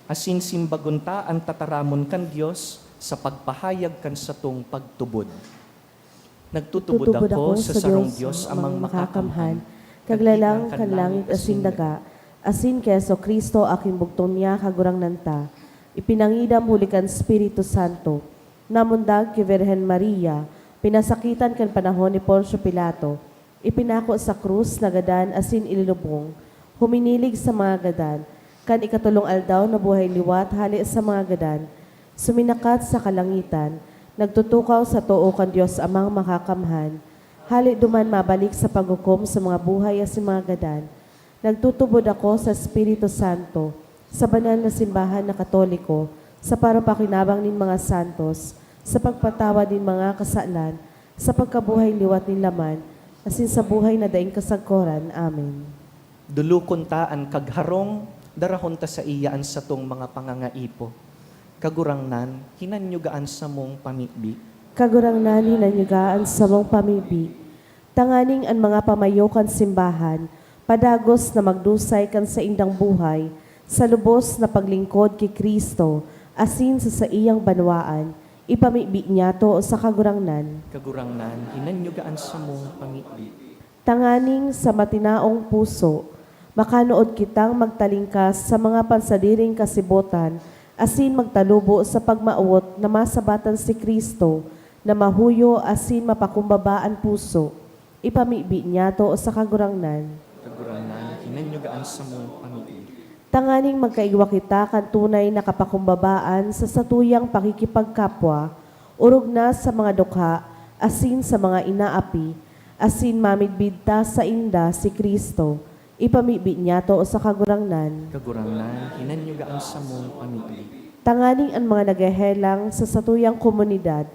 Asin simbagon ta an tataramon kan Dios sa pagpahayag kan satong pagtubod. Nagtutubod ako sa sarong Dios, Amang Makakamhan, Kaglalang kan langit asin daga, asin ki Jesu-Cristo, aking bugtong niya, Kagurangnan ta, ipinangidam huli kan Espiritu Santo, namundag ki Virgen Maria, pinasakitan kan panahon ni Poncio Pilato, ipinako sa krus, nagadan asin ililubong, huminilig sa mga gadan, kan ikatolong aldaw nabuhay liwat hale sa mga gadan, suminakat sa kalangitan, nagtutukaw sa too kan Dios Amang Makakamhan, hale duman mabalik sa paghukom sa mga buhay asin mga gadan. Nagtutubod ako sa Espiritu Santo, sa banal na simbahan na Katoliko, sa parupakinabang nin mga santos, sa pagpatawad nin mga kasalan, sa pagkabuhay liwat nin laman, asin sa buhay na daing kasagkoran. Amen. Dolokon ta an kagharong, darahon ta saiya an satong mga pangangaipo. Kagurangnan, hinanyuga an samong pamibi. Kagurangnan, hinanyuga an samong pamibi. Tanganing an mga pamayo kan simbahan padagos na magdusay kan saindang buhay sa lubos na paglingkod ki Cristo asin sa saiyang banwaan, ipamibi niyato sa Kagurangnan. Kagurangnan, hinanyuga an samong pamibi. Tanganing sa matinaong puso, makanood kitang magtalingkas sa mga pansadiring kasibotan asin magtalubo sa pagmawot na masabatan si Cristo na mahuyo asin mapakumbaba an puso, ipamibi niyato sa Kagurangnan. Kagurangnan, hinanyuga an samong pamibi. Tanganing magkaigwa kita kan tunay na kapakumbabaan sa satuyang pakikipagkapwa, orog na sa mga dukha asin sa mga inaapi, asin mamidbid ta sainda si Cristo, ipamibi niyato sa Kagurangnan. Kagurangnan, hinanyuga an samong pamibi. Tanganing an mga naghehelang sa satuyang komunidad,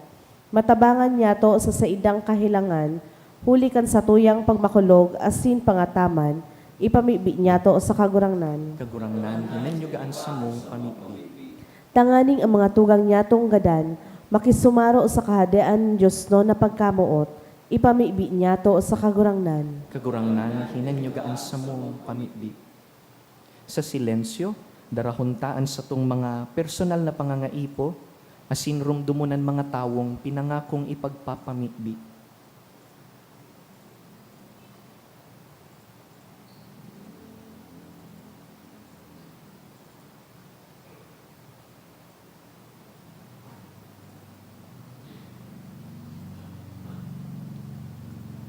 matabangan niyato sa saindang kahelangan, huli kan satuyang pagmakulog asin pangataman, ipamibi niyato sa Kagurangnan. Kagurangnan, hinanyuga an samong pamibi. Tanganing an mga tugang niyatong gadan makisumaro sa Kahadean nin diosnon na pagkamoot, ipamibi niyato sa Kagurangnan. Kagurangnan, hinanyuga an samong pamibi. Sa silensyo, darahon ta an satong mga personal na pangangaipo, asin rumdomon an mga tawong pinangakong ipagpapamibi.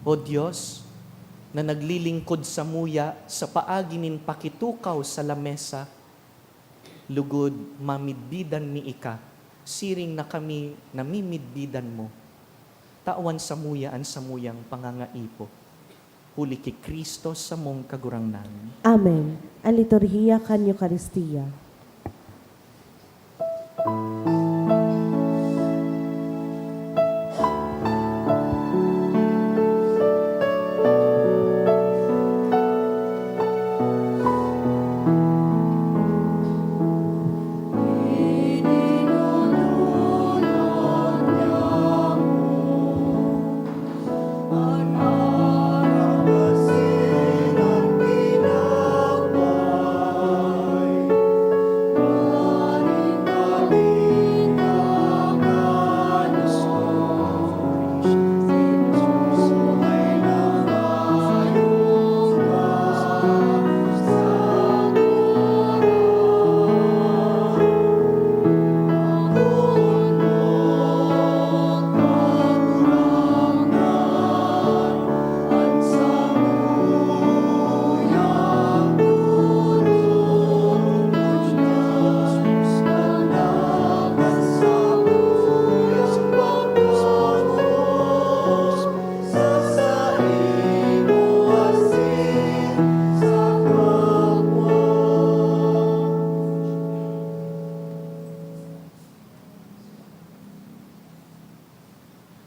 O Dios, na naglilingkod samuya sa paagi nin pakitukaw sa lamesa, lugod mamidbidan mi ika, siring na kami namimidbidan mo. Tawan samuya an samuyang pangangaipo. Huli ki Cristo samong Kagurangnan. Amen. An liturhiya kan Eukaristia.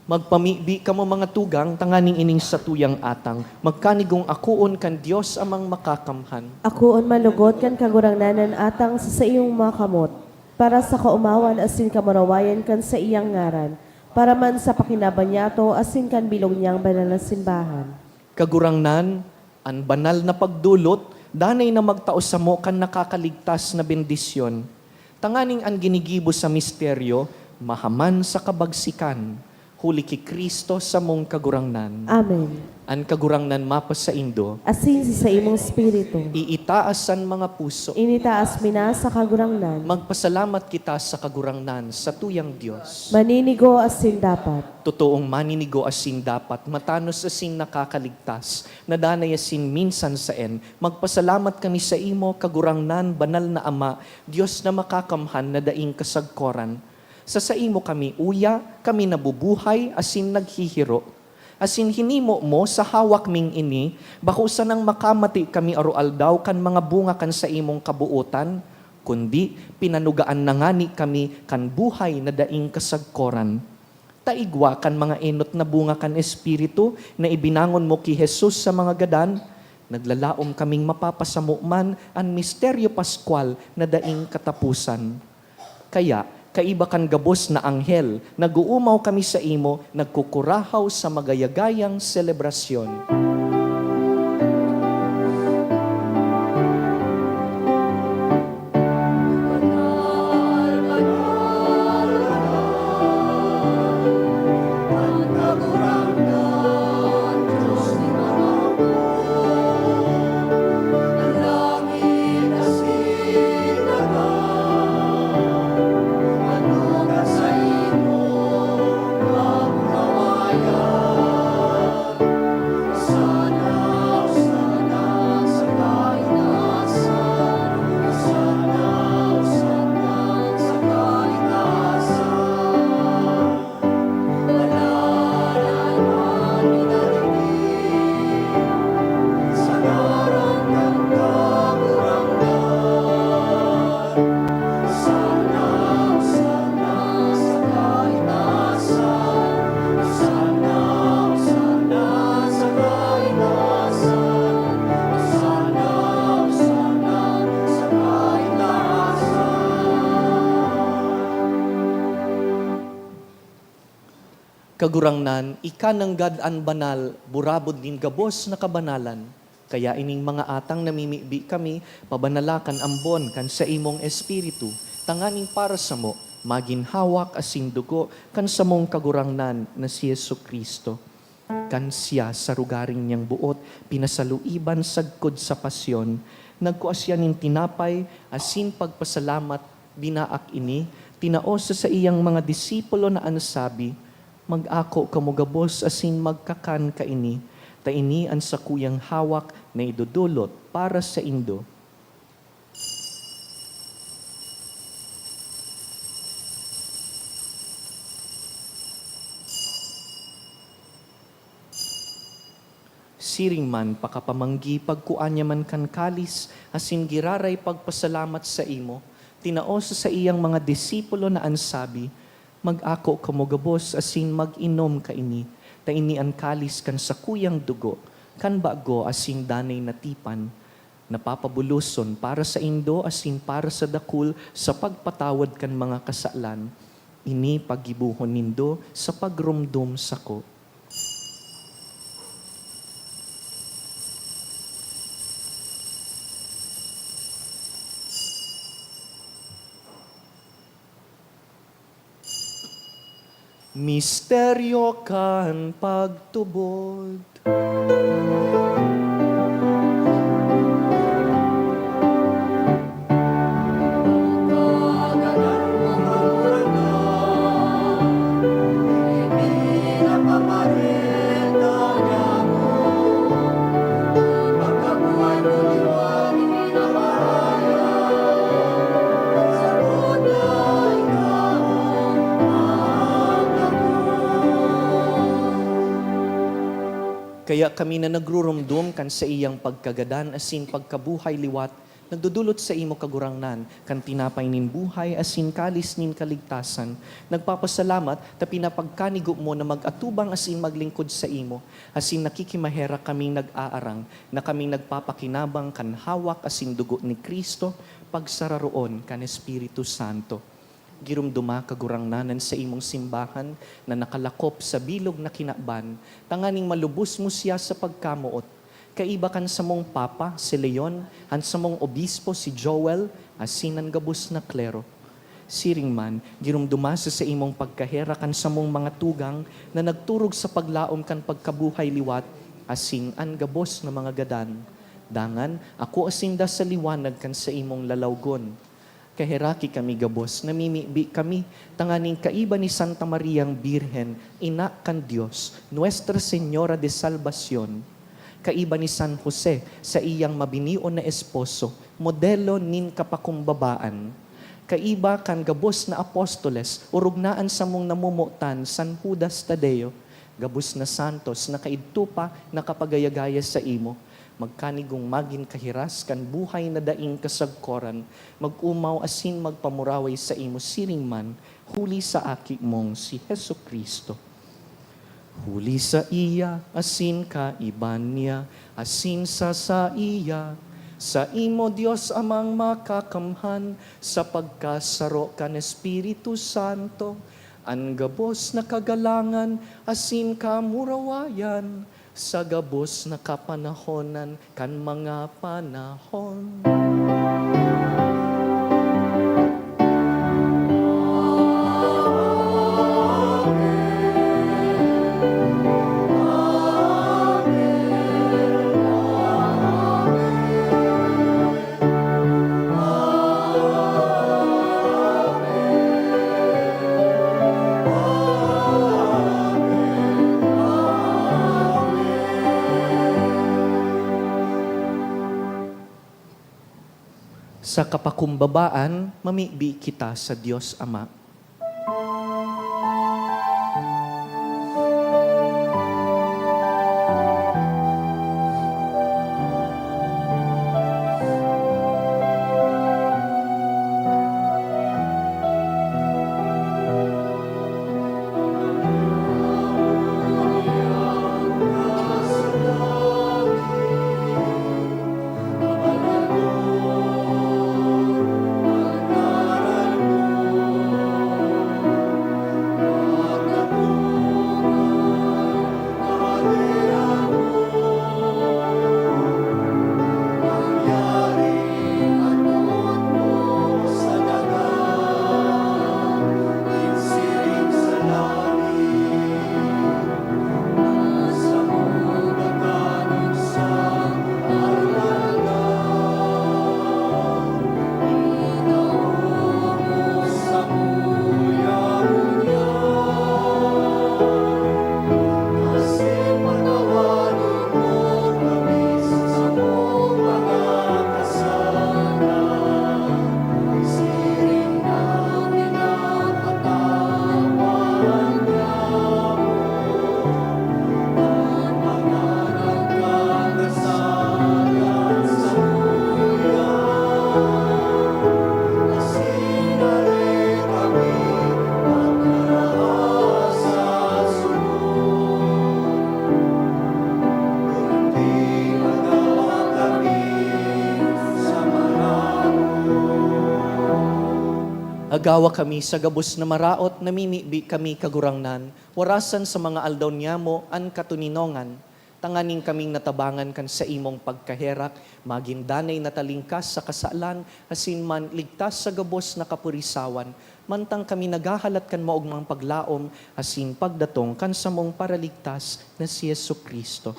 Magpamibi kamo, mga tugang, tanganing ining satuyang atang magkanigong akoon kan Dios Amang Makakamhan. Akoon man lugod kan Kagurangnan an atang sa saiyong mga kamot, para sa kaomawan asin kamurawayan kan saiyang ngaran, para man sa pakinaban niyato asin kan bilog niyang banal na simbahan. Kagurangnan, an banal na pagdolot, danay na magtao samo kan nakakaligtas na bendisyon. Tanganing an ginigibo sa misteryo mahaman sa kabagsikan, huli ki Cristo samong Kagurangnan. Amen. An Kagurangnan mapasaindo. Asin sa imong espiritu. Iitaas an mga puso. Initaas mi na sa Kagurangnan. Magpasalamat kita sa Kagurangnan, sa tuyang Dios. Maninigo asin dapat. Totoong maninigo asin dapat, matanos asin nakakaligtas, na danay asin minsan saen. Magpasalamat kami sa imo, Kagurangnan, banal na Ama, Dios na makakamhan na daing kasagkoran. Sa saimo kami uya, kami nabubuhay asin naghihiro. Asin hinimo mo sa hawak ming ini, bako sanang makamati kami aroaldaw kan mga bunga kan saimong kabotan, kundi pinanugaan na ngani kami kan buhay na daing kasagkoran. Ta igwa kan mga enot na bunga kan Espiritu na ibinangon mo ki Jesus sa mga gadan, naglalaom kaming mapapasamo man an misteryo paskwal na daing kataposan. Kaya, kaiba kan gabos na anghel, nag-oomaw kami saimo, nagkukurahaw sa magayagayang selebrasyon. Kagurangnan, ika nanggad an banal, burabod nin gabos na kabanalan. Kaya ining mga atang namimibi kami, pabanala kan ambon kan saimong Espiritu, tanganing para samo, magin hawak asin dugo kan samong Kagurangnan na si Jesu-Cristo. Kan siya sa rugaring niyang boot, pinasaluiban sagkod sa pasyon, nagkua siya nin tinapay asin pagpasalamat, binaak ini, tinao sa saiyang mga disipulo na an sabi, "Mag-ako kamo gabos asin magkakan kaini, ta ini an sakuyang hawak na idodolot para saindo." Siring man pakapamanggi, pagkua niya man kan kalis asin giraray pagpasalamat saimo, tinao sa saiyang mga disipulo na an sabi, "Mag-ako kamo gabos asin mag-inom kaini, ta ini an kalis kan sakuyang dugo, kan bago asin danay na tipan, na papabuloson para saindo asin para sa dakul sa pagpatawad kan mga kasalan. Ini paggibohon nindo sa pagromdom sako." Misteryo kan pagtubod. Kaya kami na nagruromdom kan saiyang pagkagadan asin pagkabuhay liwat, nagdodolot saimo, Kagurangnan, kan tinapay nin buhay asin kalis nin kaligtasan. Nagpapasalamat ta pinapagkanigo mo na mag-atubang asin maglingkod saimo, asin nakikimaherak kaming nag-aarang na kaming nagpapakinabang kan hawak asin dugo ni Cristo, pagsararoon kan Espiritu Santo. Giromdoma, Kagurangnan, an saimong simbahan na nakalakop sa bilog na kinaban, tanganing malubos mo siya sa pagkamoot. Kaiba kan samong Papa, si Leon, an samong Obispo, si Joel, asin an gabos na klero. Siring man, giromdoma sa saimong pagkaherak an samong mga tugang na nagturog sa paglaom kan pagkabuhay liwat asin an gabos na mga gadan. Dangan, akoa sinda sa liwanag kan saimong lalawgon. Kaheraki kami gabos, namimibi kami tanganing kaiba ni Santa Mariang Birhen, Ina kan Dios, Nuestra Señora de Salvacion, kaiba ni San Jose, saiyang mabinion na esposo, modelo nin kapakumbabaan, kaiba kan gabos na apostoles, orog na an samong namomotan, San Judas Tadeo, gabos na santos na kaidto pa nakapagayagaya saimo, magkanigong magin kahiras kan buhay na daing kasagkoran, mag-omaw asin magpamuraway saimo siring man, huli sa Aki mong si Jesu-Cristo. Huli saiya, asin kaiba niya, asin sa saiya, saimo, Dios Amang Makakamhan, sa pagkasaro kan Espiritu Santo, an gabos na kagalangan asin kamurawayan, sa gabos na kapanahonan kan mga panahon. Sa kapakumbabaan, mamibi kita sa Dios Ama. Agawa kami sa gabos na maraot, namimibi kami, Kagurangnan, warasan sa mga aldaw niyamo an katoninongan, tanganing kaming natabangan kan saimong pagkaherak, magin danay na talingkas sa kasalan, asin man ligtas sa gabos na kapurisawan, mantang kami naghahalat kan maogmang paglaom asin pagdatong kan samong Paraligtas na si Jesu-Cristo.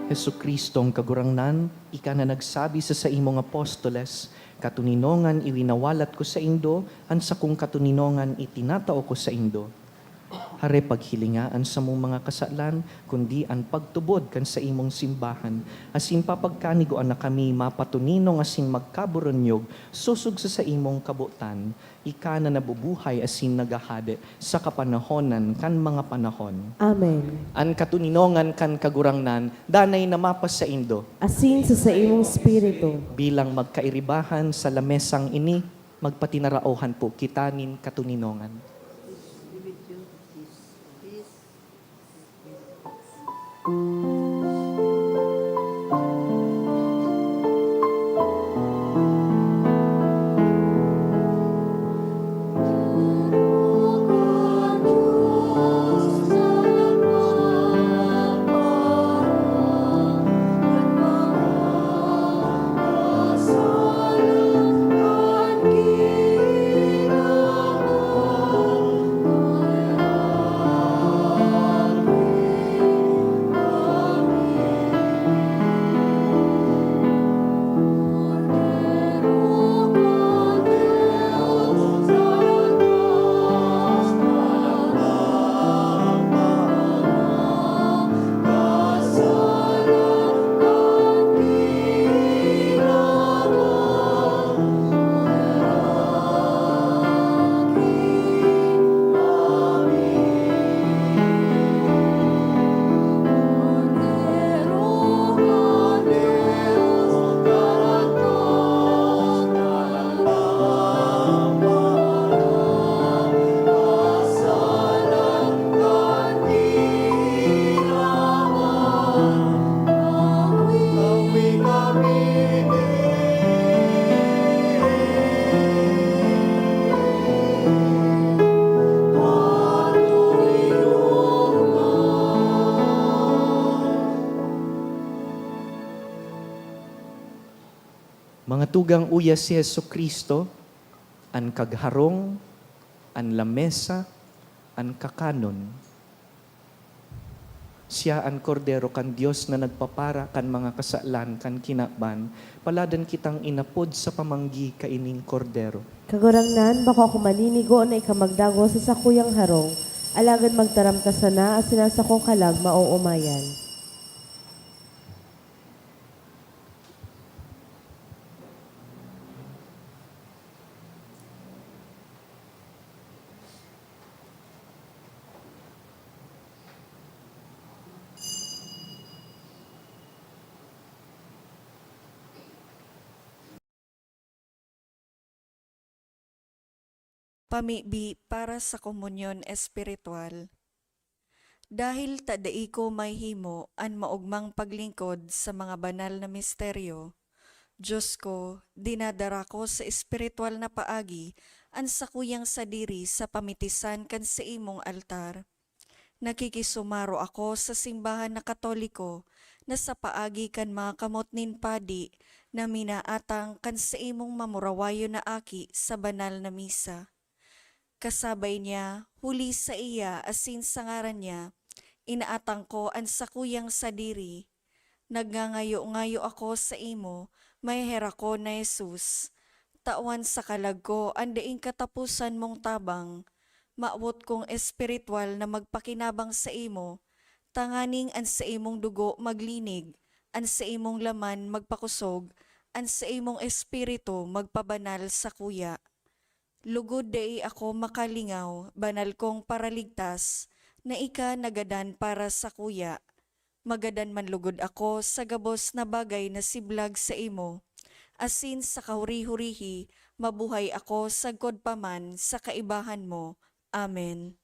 Jesu-Cristong Kagurangnan, ika na nagsabi sa saimong apostoles, "Katoninongan iwinawalat ko saindo, an sakong katoninongan itinatao ko saindo." Hare paghilinga an samong mga kasalan, kundi an pagtubod kan saimong simbahan, asin papagkanigoan na kami mapatoninong asin magkaburunyog sosog sa saimong kabotan, ika na nabubuhay asin naghahade sa kapanahonan kan mga panahon. Amen. An katoninongan kan Kagurangnan danay na mapasaindo. Asin sa saimong espiritu. Bilang magkairibahan sa lamesang ini, Magpatinaraohan po kita nin katoninongan. Mga tugang, uya si Jesu-Cristo, an kagharong, an lamesa, an kakanon. Siya an Kordero kan Dios na nagpapara kan mga kasalan kan kinaban. Paladan kitang inapod sa pamanggi kaining Kordero. Kagurangnan, bako ako maninigo na ika magdagos sa sakuyang harong, alagad magtaram ka sana asin an sakong kalag maoomayan. Pamibi para sa komunyon espiritual. Dahil ta dai ko mahihimo an maogmang paglingkod sa mga banal na misteryo, Dios ko, dinadara ko sa espiritual na paagi an sakuyang sadiri sa pamitisan kan saimong altar. Nakikisumaro ako sa simbahan na Katoliko na sa paagi kan mga kamot nin padi na minaatang kan saimong mamurawayon na aki sa banal na misa. Kasabay niya, huli saiya asin sa ngaran niya, inaatang ko an sakuyang sadiri. Nagngangayo-ngayo ako saimo, maheherakon na Jesus. Tawan sa kalag ko an daing kataposan mong tabang. Mawot kong espiritual na magpakinabang saimo, tanganing an saimong dugo maglinig, an saimong laman magpakosog, an saimong espiritu magpabanal sakuya. Lugod dai ako makalingaw, banal kong Paraligtas, na ika nagadan para sakuya. Magadan man lugod ako sa gabos na bagay na siblag saimo, asin sa kahuri-hurihi mabuhay ako sagkod pa man sa kaibahan mo. Amen.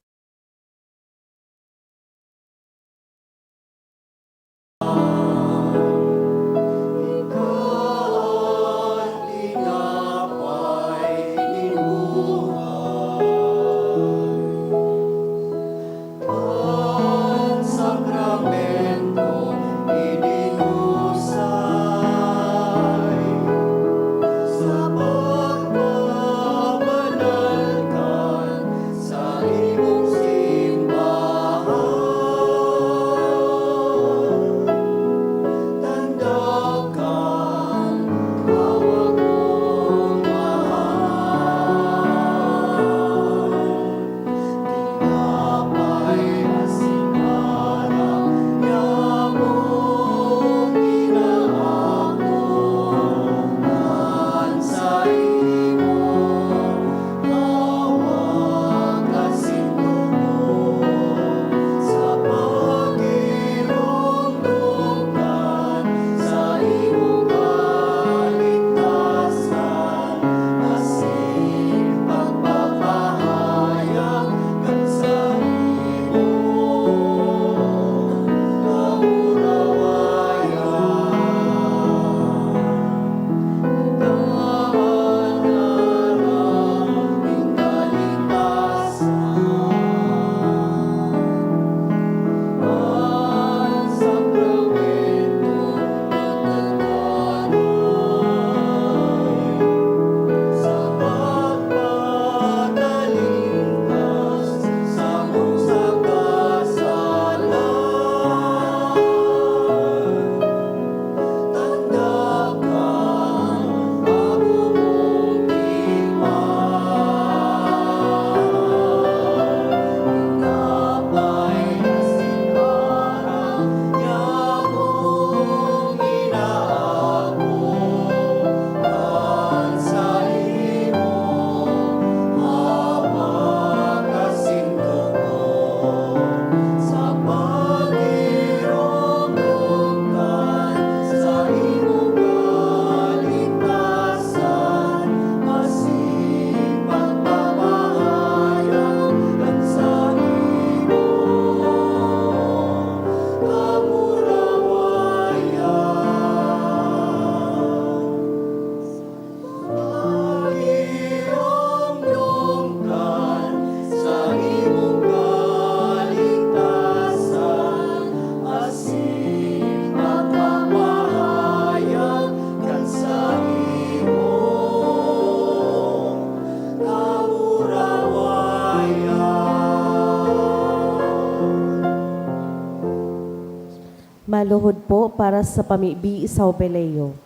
Tuhod po para sa pamibi sa Jubileo.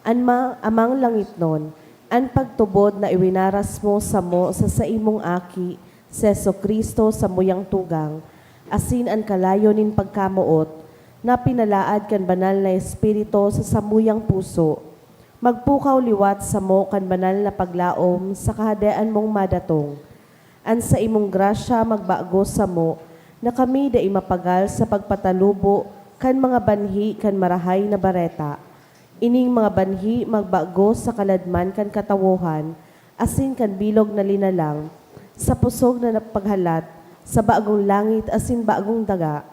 An ma-, Amang Langitnon, an pagtubod na iwinaras mo samo sa saimong Aki, si Jesu-Cristo, samuyang tugang, asin an kalayo nin pagkamoot, na pinalaad kan Banal na Espiritu sa samuyang puso, magpukaw liwat samo kan banal na paglaom sa Kahadean mong madatong. An saimong grasya magbago samo na kami dai mapagal sa pagpatalubo kan mga banhi kan Marahay na Bareta. Ining mga banhi magbago sa kaladman kan katawohan asin kan bilog na linalang, sa pusog na paghalat sa bagong langit asin bagong daga,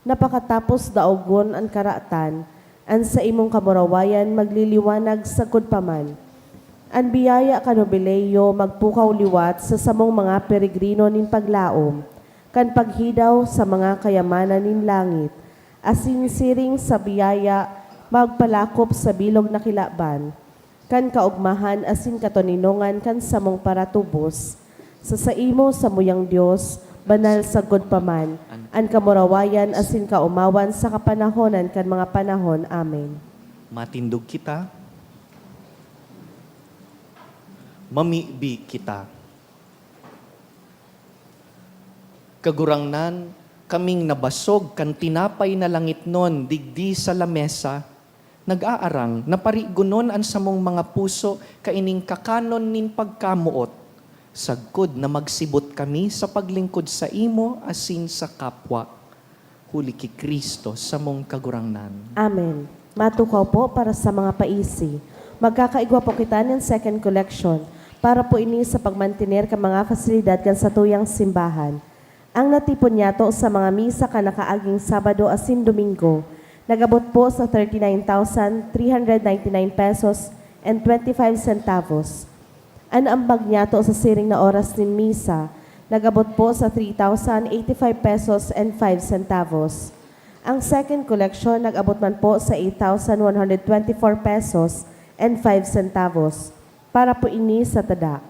na pakatapos daogon an karatan, an saimong kamurawayan magliliwanag sagkod pa man. An biyaya kan Jubileo magpukaw liwat sa samong mga peregrino nin paglaom, kan paghidaw sa mga kayamanan nin langit, asin siring sa biyaya magpalakop sa bilog na kilaban, kan kaogmahan asin katoninongan kan samong paratubos. Sa saimo, samuyang Dios, banal sagkod pa man, an kamurawayan asin kaomawan sa kapanahonan kan mga panahon. Amen. Matindog kita. Mamibi kita. Kagurangnan, kaming nabasog kan tinapay na langitnon digdi sa lamesa, nag-aarang na parigonon an samong mga puso kaining kakanon nin pagkamoot, sagkod na magsibot kami sa paglingkod saimo asin sa kapwa. Huli ki Cristo, samong Kagurangnan. Amen. Matukaw po para sa mga paisi. Magkakaigwa po kita nin second collection para po ini sa pagmantener kan mga fasilidad kan satuyang simbahan. Ang natipon niyato sa mga misa kan nakaaging Sabado asin Domingo nag-abot po sa thirty-nine thousand three hundred ninety-nine pesos and twenty-five centavos. An ambag niyato sa siring na oras nin misa nag-abot po sa three thousand eighty-five pesos and five centavos. Ang second collection nag-abot man po sa eight thousand one hundred twenty-four pesos and five centavos. Para po ini sa tada.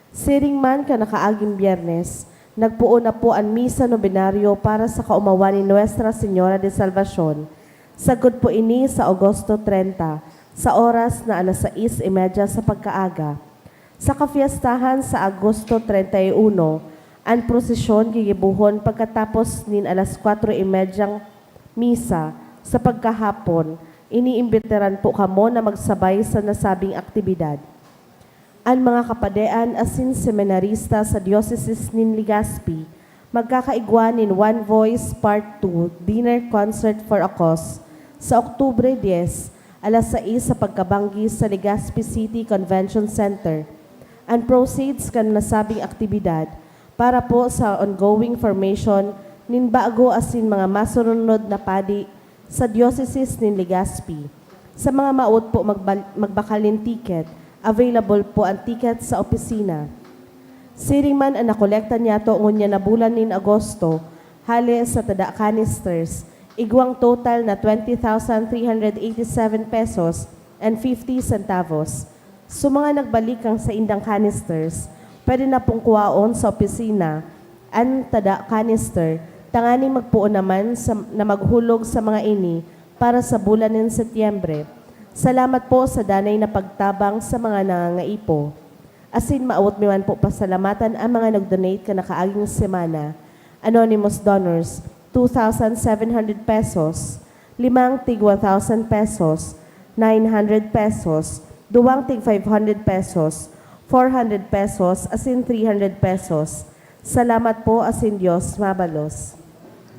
Siring man kan nakaaging Biyernes, nagpoon na po an misa nobenaryo para sa kaomawan ni Nuestra Señora de Salvacion. Sagkod po ini sa Agosto treinta, sa oras na alas sais y media sa pagkaaga. Sa kafiestahan sa Agosto treinta y uno, an prosesyon gigibohon pagkatapos nin alas kwatro y medyang misa sa pagkahapon. Iniimbitaran po kamo na magsabay sa nasabing aktibidad. An mga kapadean asin seminarista sa Diocese nin Legazpi magkakaigwa nin One Voice Part two Dinner Concert for a Cause sa Oktubre dyes, alas sais sa pagkabanggi sa Legazpi City Convention Center. An proceeds kan nasabing aktibidad para po sa ongoing formation nin bago asin mga masurunod na padi sa Diocese nin Legazpi. Sa mga maot po magbal-, magbakal nin ticket, available po an ticket sa opisina. Siring man an nakolekta niyato ngunyan na bulan nin Agosto, hale sa tada canisters, igwang total na twenty thousand three hundred eighty-seven pesos and fifty centavos. Sa mga nagbalik kan saindang canisters, pwede na pong kuwaon sa opisina an tada canister, tanganing magpoon naman sa, na maghulog sa mga ini para sa bulan nin Setyembre. Salamat po sa danay na pagtabang sa mga nangangaipo. Asin maawot mi man po pasalamatan ang mga nag-donate kan nakaaging semana. Anonymous donors, two thousand seven hundred pesos. Limang tig one thousand pesos, nine hundred pesos, duwang tig five hundred pesos, four hundred pesos, asin three hundred pesos. Salamat po, asin Dios mabalos.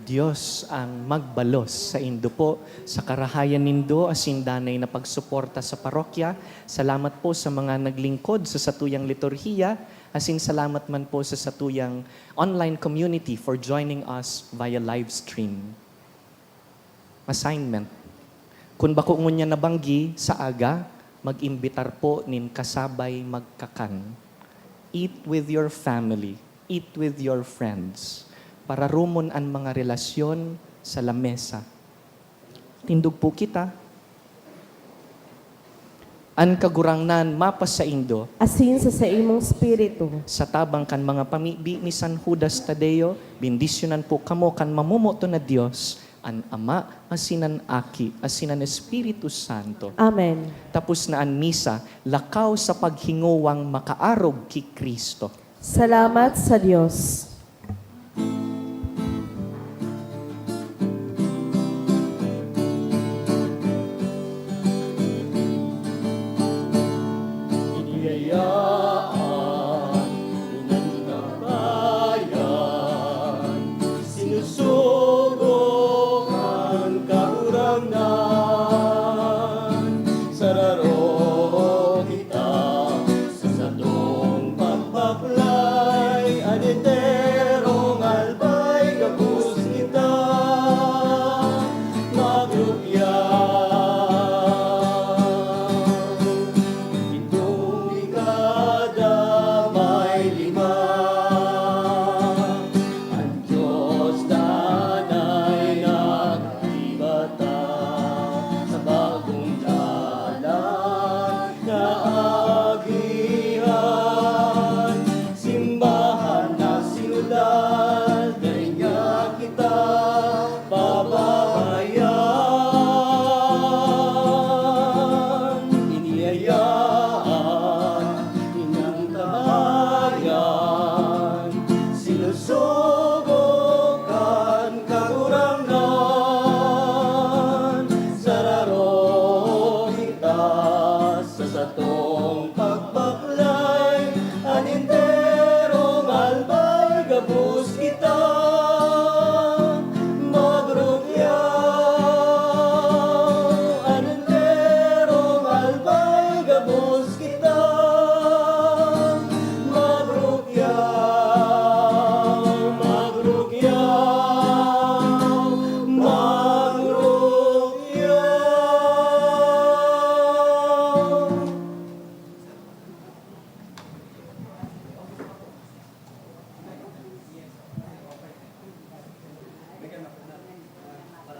Dios ang magbalos saindo po sa karahayan nindo asin danay na pagsuporta sa parokya. Salamat po sa mga naglingkod sa satuyang liturhiya, asin salamat man po sa satuyang online community for joining us via live stream. Assignment. Kun bako ngunyan nabanggi sa aga, mag-imbitar po nin kasabay magkakan. Eat with your family. Eat with your friends. Pararumon an mga relasyon sa lamesa. Tindog po kita. An Kagurangnan mapasaindo. Asin sa saimong espiritu. Sa tabang kan mga pamibi ni San Judas Tadeo, bendisyonan po kamo kan mamomoton na Dios, An Ama, asin an Aki, asin an Espiritu Santo. Amen. Tapos na an misa, lakaw sa paghingowang makaarog ki Cristo. Salamat sa Diyos. Iniyayaan ng kabayan, sinusugo ang kahurang na